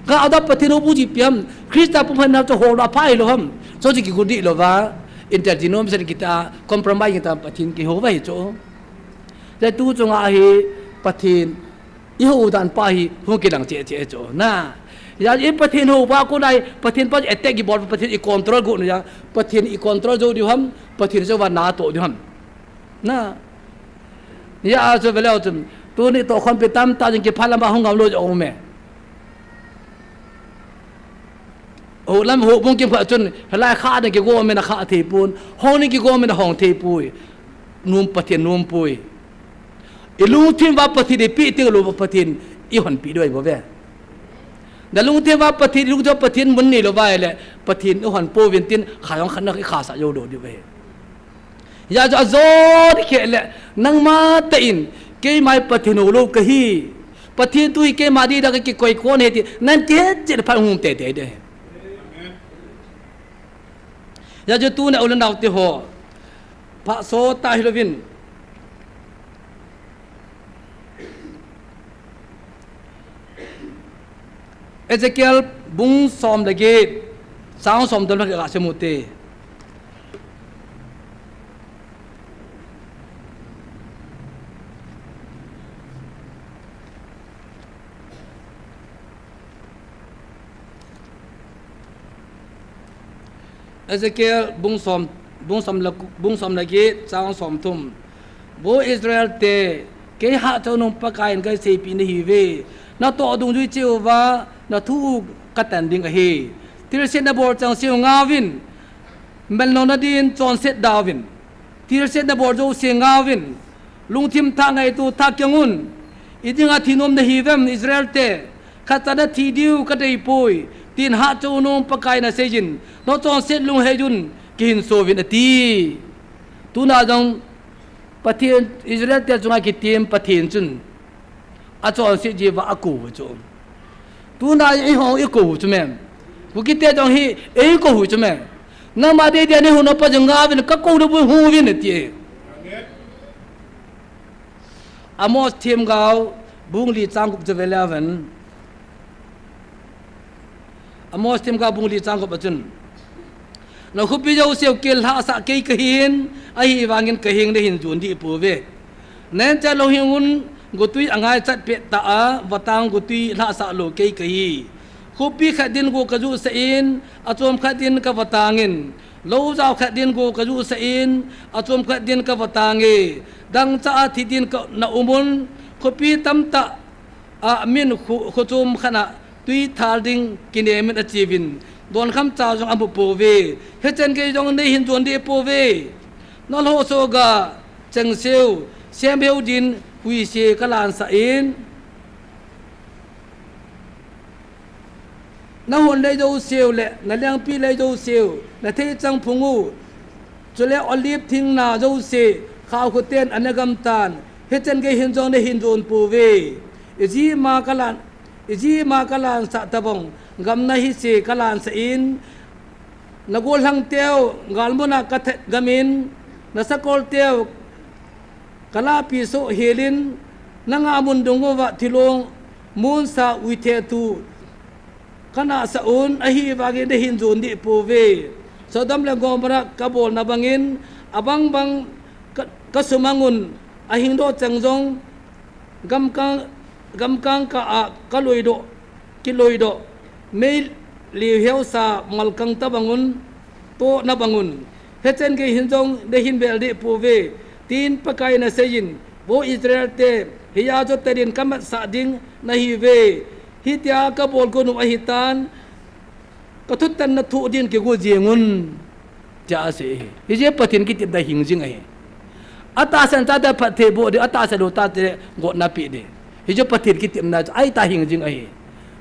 Ka ada Pathen u bu ji pi ham. Christa pumhan na chu hol a pha hilou ham. Chu ji kigudih lou va. Interdenomination kita compromise kita Pathen kihou va hi chu. Te tu chunga hi Pathen i hou dan pa hi hung kilang cheh cheh chu. Na. Ya i Pathen hou va ko nai Pathen pa attack kibol Pathen i control go nu ya. Pathen i control jou diu ham. Pathen jou va na toh diu ham. Na. Ya a chu veleu chun. Tuni toh khompi tamtah jing kiphalam ba hung ngam lou jo me. Ho lam houbung kimkhat chun, hilai kha ding kigom in akha thei pon, hong ding kigom in ahong thei poi. Nom Pathen nom poi. I lungthim uva Pathen i pi ti lou Pathen i honpi diu ahi bou ve. Na lungthim uva Pathen, i lungthim uva Pathen mun nei lou va ahile, Pathen i hon pouvin tin, kha jong khat na i khasah jou lou diu ve. Hijeh chun ajo ding khe le, nangma tah in, keima hi Pathen hou lou kahi. Pathen thu hi keima dida kakikoi kon ahi ti, nang kihet chet phat hung tei tei ding. Hijeh chun tuna u le nao te ho, phat sot tah hilouvin. Ezekiel bung som le get, chang som le get a sim u te. Ezekiel bung som, bung som le, bung som le get, chang som thum. Vo Israel te, kei hahchonung Pakai in kaseipeh nahiuve. Natoh dungjui cheh uva, nathu u katan ding ahi. Thilse nabol changseh u ngaovin, melnona din chonset dauvin. Thilse nabol jouse ngaovin, lungthim thah ngaito thah keng un. Idinga thi nom nahiuvem Israel te, khatcha nathi diu kadeipoi, tin hahchonung Pakai in aseijin, nachonset lunghei un, kihinso uvin ati. Tuna jong Pathen, Israel te chunga kitem Pathen chun achonset jiuva akou u chu. Tuna eiho eikou u chu me. Kuki te jong hi eikou u chu me. Nangma dei dei a neihouna pa jong ngaovin, kakou nabou hung uvin ati. Amos themgao bung li chang gup chu ve leu hen. Amos themgao bung li chang gup a chun, nakhopi jouse u kel lhahsah kei kahin, ahivangin kaheng nahin jon deh pouve. Nahin chat lou heng un, gotwi angaichat pettah a, vatang gotwi lhahsah lou kei kahi. Khopi khat din go kajuhsah in, achom khat din kavatangin, lou jao khat din go kajuhsah in, achom khat din kavatange. Dangchah a thi din kana um un, khopi tamtah a min kho, khochom khat a twi thal ding kinem in acheuvin, donkham cha jong amu pouve. Hichan gei jong neihin jon deh pouve. Nalhosoh ga, chengseu, semheu din huise kalansah in, nahon lei jouseu le nalengpi lei jouseu, natheichang phung u, chule olive thing na jouse, khaokhoten ana gamtan, hichan gei hin jong neihin jon pouve. Ijema kalan, ijema kalansah tobang, gamna hise kalansah in, nagollhang teu galmun a kathat gam in, nasakolte u kalahpi soh hel in, nanga mun dung uva thilong monsa uithe thu kanahsah un, ahivangin neihin jon deh pouve. Sodom le Gomorrah kabolna bangin, abang bang ka, kasumang un, ahingdoh cheng jong, gamkang, gamkang kah a kaloidoh, kiloidoh, mei, liu heusa malkang ta bangun, to na bangun. Hichan gei hin jong, na hin bel deh pouve, tin Pakai in aseiyin, vo Israel te, hia chu tadin ka matsah ding nahiuve, hitia ka bol gon u ahitan, ka thutan na thoh din kigu jingun. Tia asei hi. Hiche Pathen kitepna hing jing ahi. Atahsan chate phatthei boh ding, atahsan lou chate gotna pe ding. Hiche Pathen kitepna chu ahi ta hing jing ahi.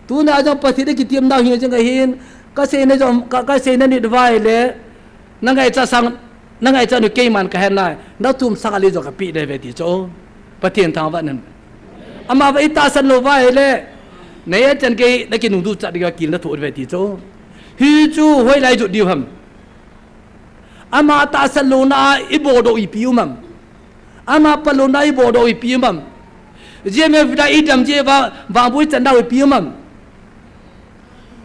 Tuna jong Pathen kitepna hing jing ahin, ka seina jong, ka, ka seina nit vai le, na ngaicha sang, na ngaicha nu keiman ka hen nai, na thum sang ali jong ka pe ding ve ti chu. Pathen thangvah in. Ama va i tahsan lou vai le, na ya chan kei na kinung du chat ding ka kil na thoh ve ti chu. Hichu hoilai jot diu ham. Ama tahsan louna a i bodoh ipi um am. Ama phatlouna i bodoh ipi um am. G M F da i dam jeh uva, vangboh i chan dau ipi um am.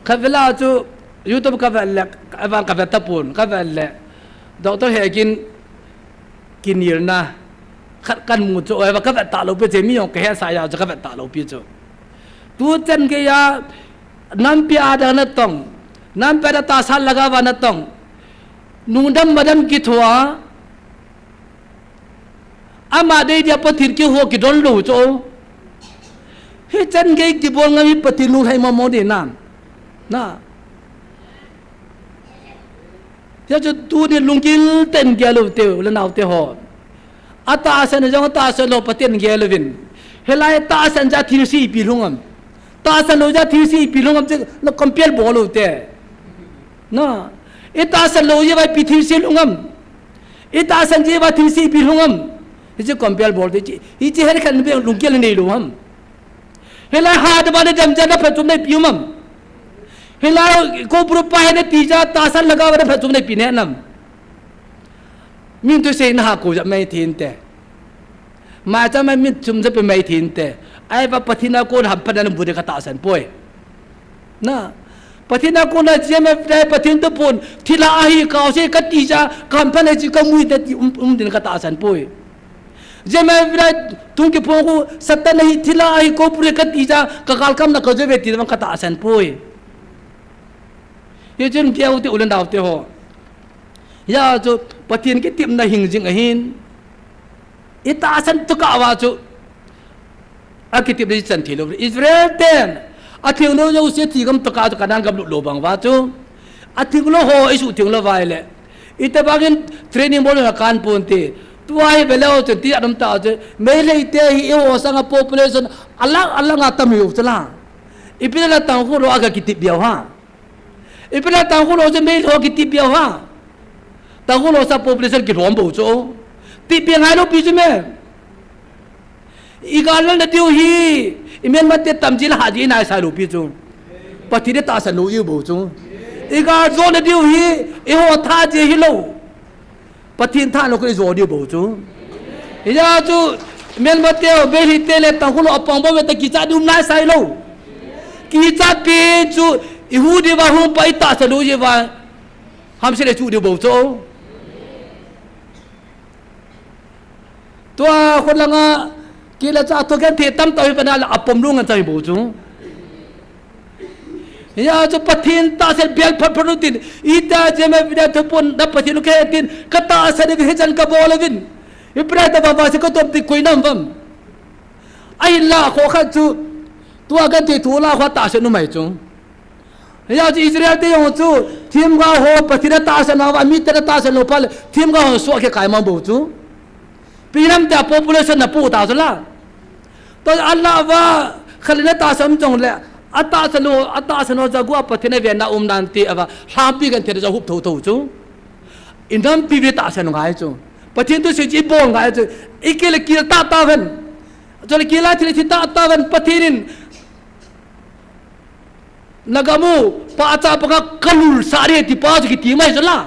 Khatvela chu YouTube ka vet le, ka vet, ka vet tapon, ka vet le. Doctor Hegin kinelna khat kan mu chu, oi va ka vet talou pi chu, mi jong ka hesa ya chu ka vet talou pi chu. Tuchan geiya, nampi a da na tong, nampi a da tahsan lhagao va na tong. Nungdam madam kithoa, ama dei dia Pathen kihou kidon lou chu. Hichan gei kibol ngam hi Pathen lunglhai mong mong ding nam. Na. Hia chu tuni lunggil tah in gel u te, u le nao te ho. Atahsan jong atahsan lou Pathen gel uvin. Hilai tahsan jeh a thilse ipi lhung am. Tahsan lou jeh a thilse ipi lhung am chu na compare bol u te. Na. I tahsan lou jeh uva ipi thilse lhung am. I tahsan jeh uva thilse ipi lhung am. Hiche compare bol te chi. Hiche her khan be lunggel nei lou ham. Hilai hat a ba na dam jeh a na phatchomna ipi um am. Hilai Koubru pa hi na ti jeh a tahsan lhagao va na phatchomna ipi nei nam. Min thusei na ha ko jep mai thei inte. Maicham a min thum jep mai thei inte. Ahivang Pathen a kon hamphatna na mu ding ka tahsan poi. Na. Pathen a kona G M F dai Pathen thuphon, thilha ahi kau se ka ti jeh a, ka hamphatna chu ka mu inte ti um, um ding ka tahsan poi. G M F dai tung kiphong khu Satan ahi, thilha ahi, Koubru ka ti jeh a, ka galkapna ka jo ve ti vang ka tahsan poi. Hichun keu te u le nao te ho. Hia chu Pathen kitepna hing jing ahin. I tahsan tokah uva chu akitepna i chan thei lou. Israel ten atheng lou jouse thigam tokah chu Canaan gam lut lou bang uva chu. Atheng lou ho i suhtheng lou vai le. Itobang in training bol na kan pon te. Tua hi ve leu chun ti anom ta chu. Meitei te hi eiho sanga population alang alang a tam hiu chu la. Ipi le Tangkhul ho a ka kitep bia u ha. Ipi le Tangkhul ho chu Meitei ho kitep bia u ha. Tangkhul ho sa population kilhom bou chu. Tep bia ngai lou pi chu me. I gal na diu hi. I Myanmar te tam ji la ha ji nai sa lou pi chu. Pathen i tahsan lou i bou chu. I gal jo na diu hi. Eiho tha ji hi lou. Pathen tha lou kei jo diu bou chu. Hia chu, Myanmar te ho, Meitei te le Tangkhul ho apang bou ve ta kichat diu nai sai lou. Kichat pi chu, i hu diu va hung pa i tahsan lou ji va. Hamse le chu diu bou chu. Tua khut langa, kila cha to gen the tam ta hi pa na la apom lou ngan cha hi bou chu. Hia chu Pathen tahsan bel phat phat u tin, ita G M F dai thuphon na Pathen u ke tin, ka tahsan ve hichan ka bol uvin. Ipi le ta va va se ka tom ti koi nam vam. Ahinla kho khat chu, tua kan ti thu la kho tahsan u mai chu. Hia chu Israel te jong chu, themgao ho Pathen a tahsan uva, mi te na tahsan lou phat le, themgao ho suh khe kai mang bou chu. Pi nam te a population na pu ta chu la. To Allah va khalina tahsan jong le, atahsan lou, atahsan lou jagua Pathen a venna um nan ti ava, lhampi kan thei ja hup tho tho chu. I nampi ve tahsan ngai chu. Pathen thusei chu i bol ngai chu. I kile kil ta ta ven. Chule kila thil thi ta ta ven Pathen in. Na gam u, pa cha pa ka kalul sa re ti pa chu kiti mai chu la.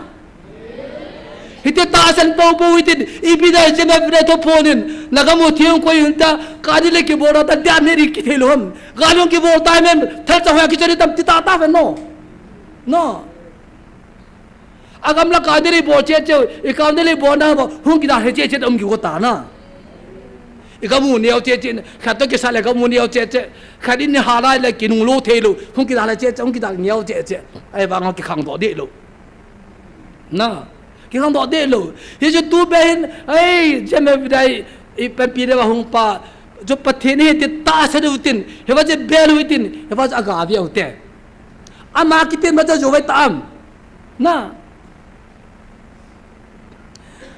Hiti tahsan pou pou hiti, ipi dai G M F dai thuphon in, na gam u theng koi un ta, ka ni le kibol ta, dia me ri kithei lou ham. Ga lung kibol ta men, thal cha hoya kichari tam ti ta ta ven no. No. Agam la ka ni le bol che che, i ka ni le bol na ba, hung kida he che che um ki ko ta na. Kamu neo che che, khat toh kisa le kamu neo che che, khat in ni halai le kinung lou thei lou, hung kida le che che, hung kida neo che che, ahivang a kikhangdoh deh lou. Na, kikhangdoh deh lou. Hichu tu be hin, ei, Jemedai, i panpi le va hung pa, chu Pathen hi ti tahsa diu tin, hiva che bel u tin, hiva che aga ve u te. Ama kitin ma cha jo ve ta am. Na.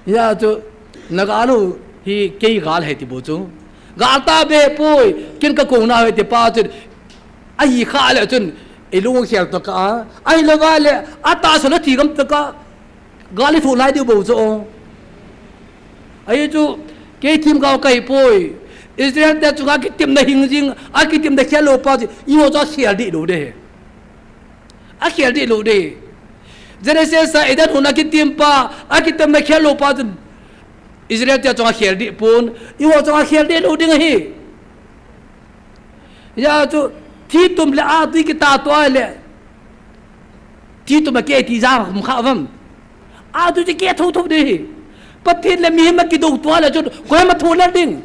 Hijeh chun, na gal u hi kei gal ahi ti bou chu. Gal ta be poi, ken ka kona ahi ti pa chun. Ahi kha le chun, i lung khel tokah a. Ahilou va le, atahsa na thi gam tokah. Gal i thu lai diu bou chu. Ahi chu, kei themgao kahi poi. Israel te chunga kitepna hing jing, akitepna khel lou pa chu, eiho chu akhel deh lou ding. Akhel deh lou ding. Genesis a Eden hon a kitem pa, akitepna khel lou pa chun Israel te chunga khel deh pon, eiho chunga khel deh lou ding ahi. Hijeh chun, thi tum le atui kitah tua le. Thi tum a kei ti jang khum kha vam. Atui ti kei thotho ding ahi. Pathen le mihem a kidou tua le chun, koi ma tho le ding.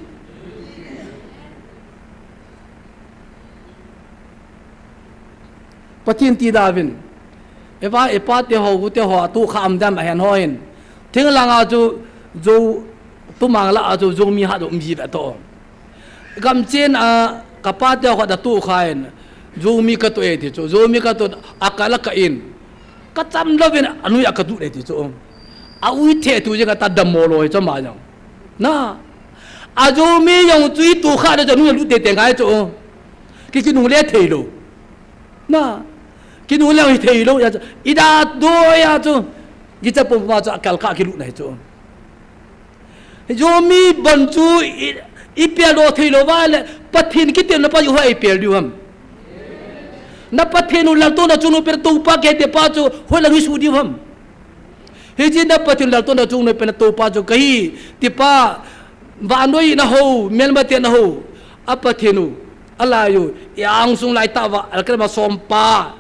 Pathen ti da vin. Eva, epa te ho, gu te ho, atu kha am dam a hen ho hin. Thing lang a chu, zo, tu mang la a chu, zo mi ha do um ji ve to. Gam chen a, ka pa te ho da tu kha in. Zo mi ka tu e ti chu, zo mi ka tu a ka la ka in. Ka cham lo vin, anui a ka du le ti chu. A ui the tu je ka ta dam mo lo hi chu ma jong. Na. A zo mi jong chu i tu kha da chu, anui a lu te te ngai chu. Ki kinung le thei lou. Na, kinung le hi thei lou, ya chu, i da do ya chu, kicha pum ma chu, akal kha kilut na hi chu. Zomi bon chu, i, i pel do thei lou va le, Pathen kitepna pa chu hoi i pel diu ham. Na Pathen u laltouna chungnung pen Toupa kiti pa chu, hoi lang i su diu ham. Hiche na Pathen laltouna chungnung pen Toupa chu kahi, ti pa, vannoi na ho, melmate na ho, a Pathen u, a lai u, i angsung lai tah uva, alkirma som pa,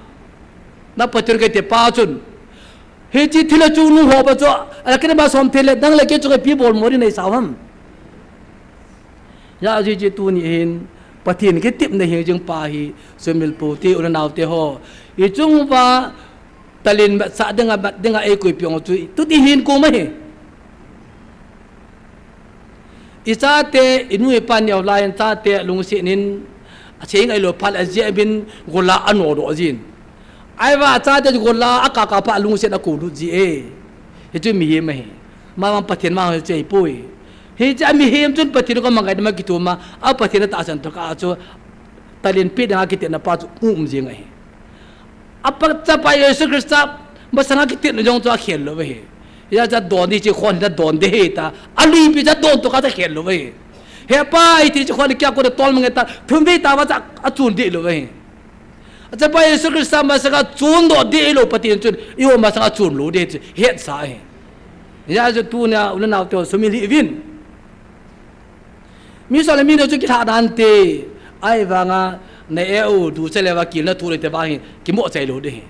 na Pathen kiti pa chun. Hiche thil a chungnung ho pa chu, alkirma som thei le, nang le kei chu ipi bol mo ding nei sa u ham. Hijeh chun tuni hin, Pathen kitepna hing jing pa hi, sumil pu te, u le nao te ho. I chung uva, talent mat sa dinga, mat dinga, ei koi piong chu, tu ti hin ko ma hi. I chate, i nu i pa neo lai in chate, lungset in, a cheng ai lo phat a jeh bin, gola a no do jin. Ai va chate gola a ka ka pa lungset a ko lut ji e. Hichu mihem ahi. Ma ma Pathen ma hichu ei poi. Hiche a mihem chun Pathen ko mangai ma kitu ma, a Pathen a tahsan to ka chu talent pe dang a kitepna pa chu um jing ahi. A pa chapa Jesu Christa masanga kitepna jong chu akhel lou ahi. Hijeh chun don di chi khon na don de hi ta. A lui pi cha don to ka cha khel lou ahi. He pa i ti chi khon kia ko de tol mange ta. Thum ve ta va cha a chun de lou ahi. A chapa Jesu Christa masanga chun do de lou Pathen chun. Eiho masanga chun lou de chu. Het sa ahi. Hijeh chun tunia u le nao te sumil hih uvin. Mi sole mi no chu kitha dan te, ahivanga na e u du che le va kil na thu le te va hi, kimo chai lou de hi.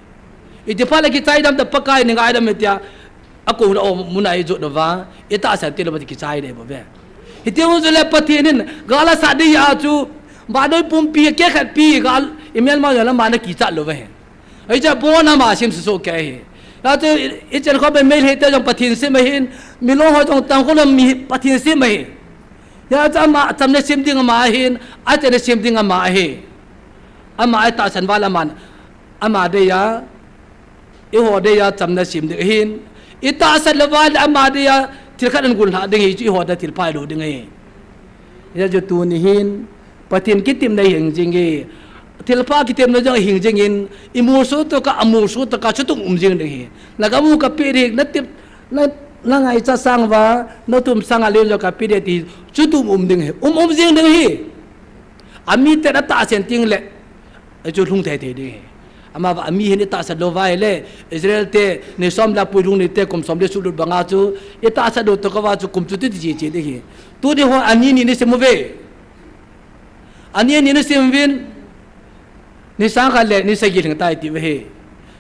Iti phat le kichai dam ta Pakai ni ngai dam tia, a ko na o mun a i jot na va, i tahsan te le va kichai de bo ve. Hiti mun chu le Pathen in, gal a sa de ya chu, ba doi pumpi, ke khat pi, gal, i mel ma ya la ma na kicha lou ve. Hiche bon ama sim su su ke hi. Ya chu i, i chen kho be mel he te jong Pathen sim ahin, mi lo ho jong tang kho lo mi Pathen sim ahi. Ya chu ama chamna sim ding ama ahin, a chenna sim ding ama ahi. Ama a tahsan val aman, ama dei a, eiho dei a chamna sim ding ahin. I tahsan lou val ama dei a, thil khat an gun lha ding hi chu eiho dei a thil phai lou ding ahi. Hijeh chun tuni hin, Pathen kitepna hing jing e. Thilpha kitepna jong hing jing in, i mu su to ka, a mu su to ka, chutum um jing ding hi. Na ka mu ka pe ding, na tep, na, na ngaicha sang uva, na tum sang a leo jong ka pe ding ti, chutum um ding hi. Um, um jing ding hi. A mi te na tahsan ting le, a chu lhung thei thei ding hi. Ama va, a mi hin i tahsan lou va le, Israel te, ni som la pui lhung ni te, kum som le su lut banga chu, i tahsan lou to ka va chu, kum chu ti ti chi chi ding hi. Tuni ho, ani ni ni sim uve. Ani, ani ni sim uvin. Ni sang khat le, ni sagi lhing tai ti ve he.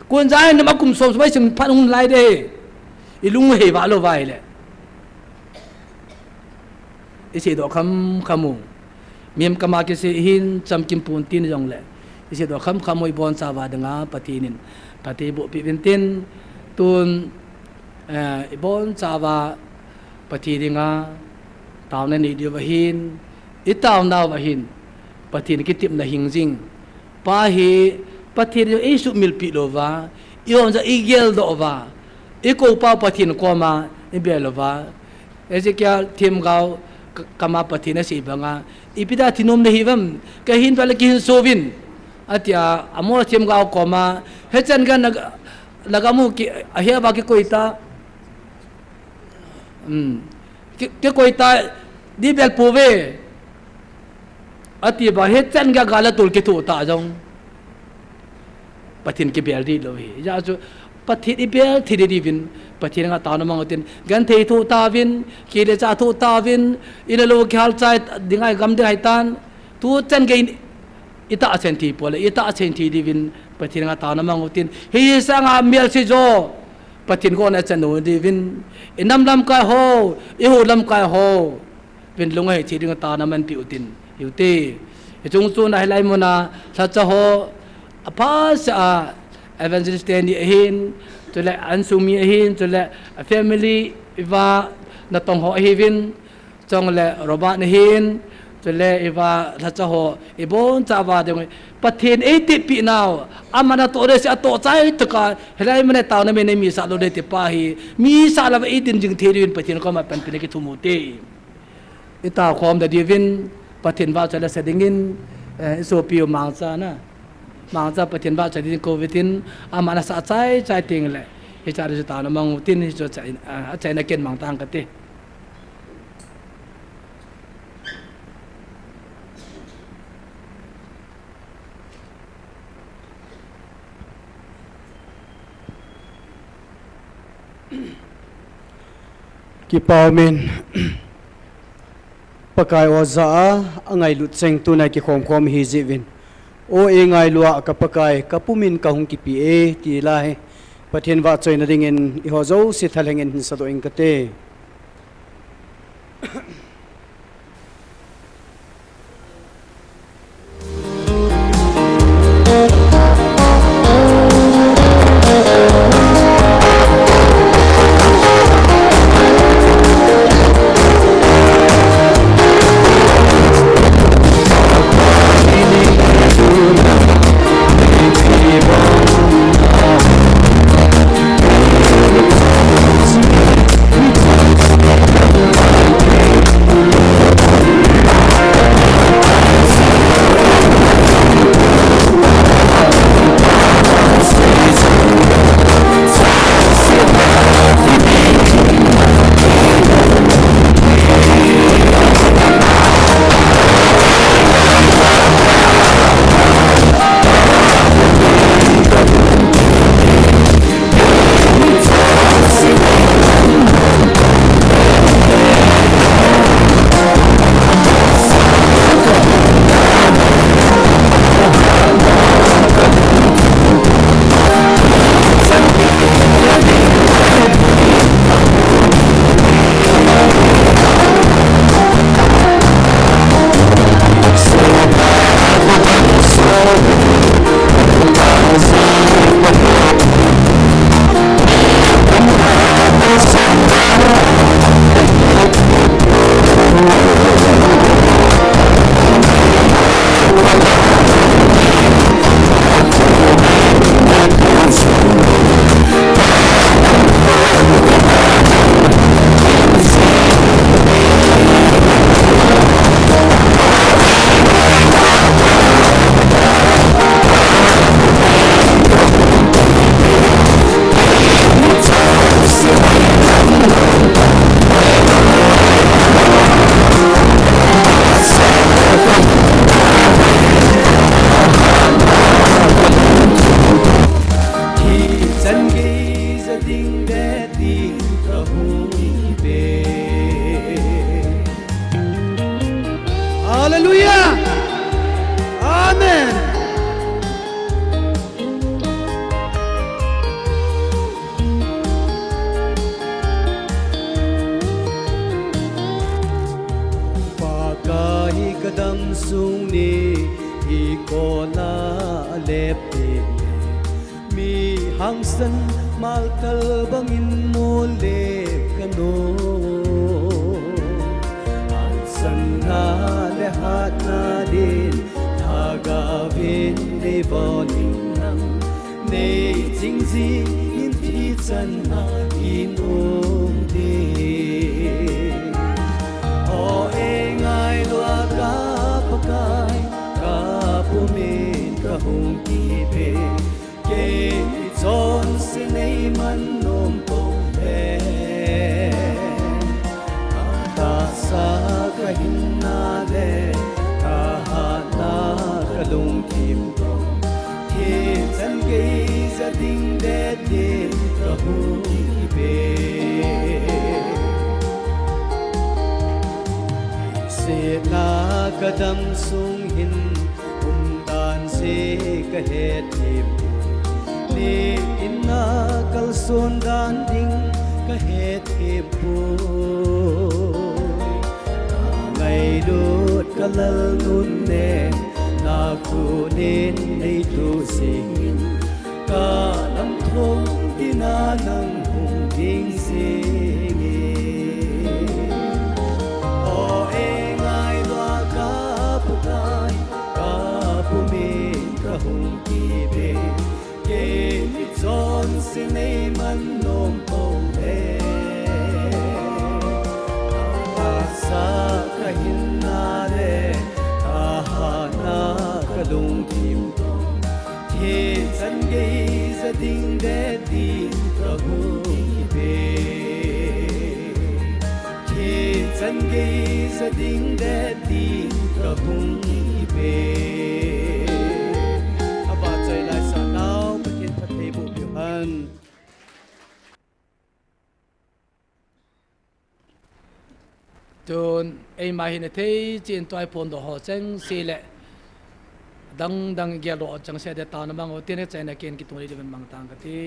Kun jai nam a kum som som sim phat hung lai de he. I lung he va lou vai le. isei doh khamkham u. Mihem kama kisei hin chamkim pon tin jongle, isei doh khamkham u, ibonchauva dinga Pathen in phatthei eiboh peh uvin tin, tun, eh, ibonchauva Pathen dinga taona nei diu ahin, itaonauva hin Pathen kitepna hing jing. Pa hi Pathen jong eisumil peh louva, ihon jong igeldoh uva, ikoupa Pathen koma ibel uva, Ezekiel themgao k-, kama Pathen asei banga, ipi dia thi nom nahiuvem, kahin vel kihin souvin, atia, Amos themgao koma, hichan gei na, nagam u ki, ahia uva kikoi ta, um, ki, kikoi ta, di bel pouve, ati ba, hichan gei gal a tol kithoh ta jong Pathen kibel dih lou ahi. Hijeh chun Pathen ibel thei diuvin, Pathen anga taona mang utin, genthei thoh tauvin, kile cha thoh tauvin, ina lou kihal chai dinga igam ding ahitan, tuchan gei in itahsan thei pole, itahsan thei diuvin, Pathen anga taona mang utin, hisanga melse jo, Pathen koma ichan u diuvin, inam lamkai ho, ihou lamkai ho, vin lunghei thei dinga taona manpeh utin, hiute. Hiche chung chun ahilai muna, lhacha ho, apha seh a, evangelist teni ahin, chule insung mi ahin, chule family, iva, natong ho ahiuvin, chule Robert nahin, chule iva, lhacha ho, ibonchauva ding, Pathen eitepeh nau, aman atoh ding seh atoh chai tokah, hilai muna taona min eimisa lou ding ti pa hi, misa louva idin jing thei diuvin Pathen koma panpina kithum ute. Itao khom da diuvin, Pathen vahchoi la sa dingin, eh, isopiu Mangcha na. Mangcha Pathen vahchoi dingin kou utin, aman asah chai chai tengle, hiche a chu taona mang utin, hiche a, ah, achaina ken mang tang kate. Kipa umin, Pakai o jah a, angailut cheng tuna kikhom khom ihi jeh uvin. O eingailu a ka Pakai, ka pumin kahung kipe e, ti lahi. Pathen vahchoina dingin, eiho jouse thalheng in hin sadoh ing kate. Hallelujah. Amen. sung ni hi kola lep te. Mi hangsan maltal bangin mole kano. Hangsan na le hatna din thagavin dei vonin nang. Nei ching jingin thi channa in um ding. O e ngai lua ka Pakai, ka pumin ka hung kipe. Kei chonse nei man nom pong le. Ka tahsa ka hinna le, ka hatna ka lungthim tong. Thil chan gei ja ding det ding ka hung kipe. Sitna ka dam sung hin, umdan se ka het thim. Ni in na kalson dan ding ka het thim pu. Ka ngailut ka lal nun ne, na kunin nei tu singin. Ka lam thong tina nang hung ding singin. O e ngai lua ka Pakai, ka pumin ka hung kipe. Kei chonse nei man nom pong le. Ka tahsa ka hinna le, ka hatna ka lungthim tong. Thil chan gei ja ding det ding ka hung kipe. Thil chan gei ja ding det ding ka hung kipe. Ava choi lai sa nau, Pathen phatthei boh piu hen. Tun, eima hin ithei chin tuai pon do ho cheng si le. Dang dang gel ro chang se de ta na mang o tin he chai na ken kitung le de mang tang ka ti.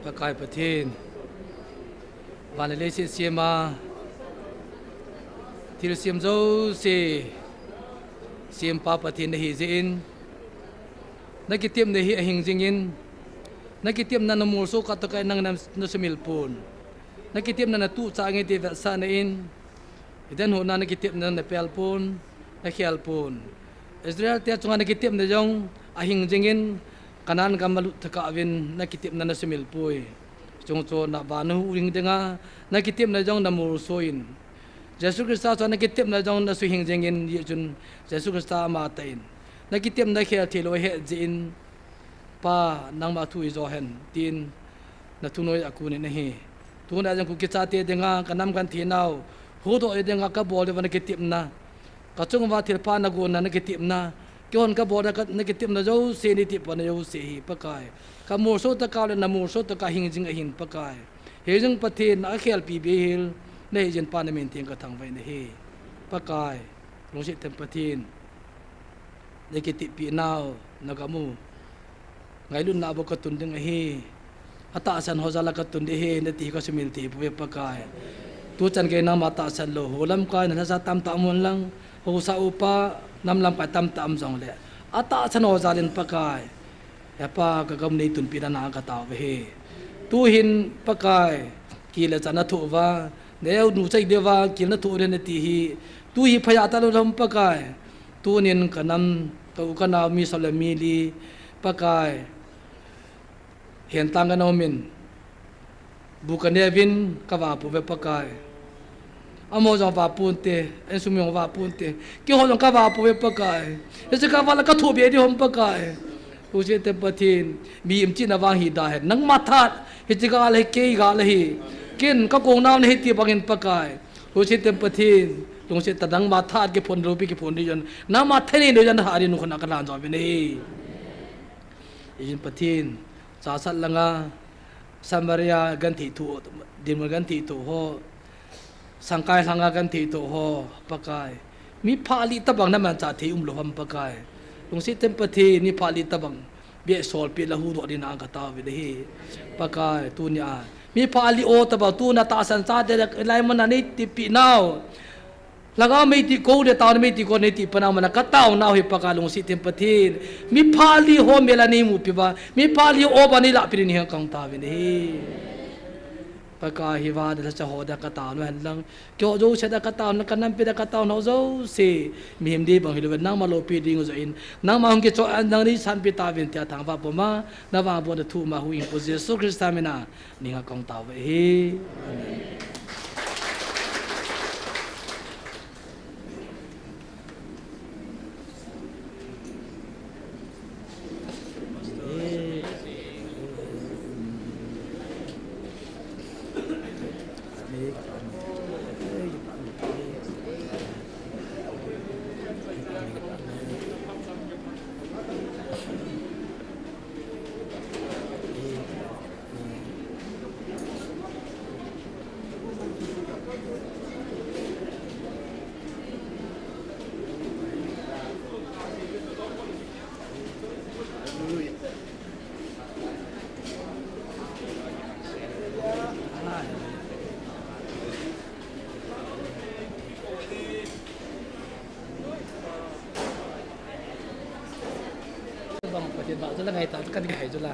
Pakai Pathen, van le leiset siam a, thil siam jouse siampa Pathen nahi jeh in, na kitepna hi ahing jingin, na kitepna na molso kah tokah in nang na, na sumil pon. Na kitepna na tuh chah nge ti vetsahna in, Eden hon a na kitepna na pel pon, na khel pon. Israel te chunga na kitepna jong ahing jingin, Canaan gam a lut thakah uvin na kitepna na sumil poi. Chungchon a van na huhhing dinga, na kitepna jong na molso in, Jesu Christa chunga na kitepna jong na suhing jingin, hijeh chun Jesu Christa ama tah in na kitepna khel thei lou ahi jeh in, Pa, nangma thu hijo hen, tin na thunoi a kunin ahi. Tuna jong Kuki chate dinga, ka nam kan thenau huhdoh dinga ka bol diuva na kitepna, ka chunguva thilpha na gonna na kitepna, keihon ka bolna ka, na kitepna jouse, nei tepna jouse hi Pakai, ka molso tokah le na molso tokah hing jing ahin Pakai. Hijeh in Pathen, na khelpi beihel nahi jeh in Pa, na min theng ka thangvah in ahi. Pakai, lungset them Pathen, na kiteppi nau na gam u ngailutna a bou ka tun ding ahi. Atahsan ho jal a ka tun ding ahi nati ka sumil thei pouve Pakai. Tuchan gei nangma tahsan lou, ho lamkai na lhasa tamtah um hen lang, haosa upa nam lamkai tamtah um jongle, atahsan ho jal in Pakai, He Pa, ka gam u nei tunpi dan a ka taove ahi. Tuhin Pakai, kile chan na thoh uva, neu nu chai diuva kile na thoh u ahi nati hi, tu hi phaya talou ham Pakai. Tunin ka nam, ka u ka nao mi som le mi li, Pakai, hentang ka na um in, bu ka neuvin ka vah pouve Pakai. Amaho jong vah ponte, insung mi jong vah ponte, keiho jong ka vah pouve Pakai. Hiche ka vah le ka thoh be ding ham Pakai. Lungset them Pathen, mihem chihna vang hi da hen, nangma thahat hiche ka le kei ka le hi, ken ka kong nau nahi ti bangin Pakai. Lungset them Pathen, lungset tah, nangma thahat kiphon loupi kiphon ding jong, nangma thaneina ding jong, ha ding nu khun a ka lhan jo ve nei. Ijin Pathen, Chassad langa Samaria genthei thoh, dinmun genthei thoh ho, Sangkai langa genthei thoh ho, Pakai, mi phalih tabang na manchah thei umlou ham Pakai. Lungset them Pathen, mi phalih tabang beh solpeh le huhdoh ding na ka taove ahi. Pakai, tunia mi phalih o tabang tuna tahsan chate le hilai mun a nei teppi nau, lhagao meiti kou le taona meiti kou nei teppi nau mun a ka taonau hi Pakai, lungset them Pathen, mi phalih ho mel a nei mupi uva, mi phalih o bang nei lahpi ding hi ka taove ahi. Pakai, hiva dia lhacha ho dia ka taonau hen lang, keiho jouse dia ka taonau, ka nampi dia ka taonau jouse, mihem dei bang hilouvin nangma loupi ding u joh in, nangma hung kichoh a nang nei sanpi tauvin tia thangvah puma, na vangbohna thu ma huhhingpu Jesu Christa min a, ning a kong taove ahi. Amen. Ba chu la ngai ta chu kan kihai chu la.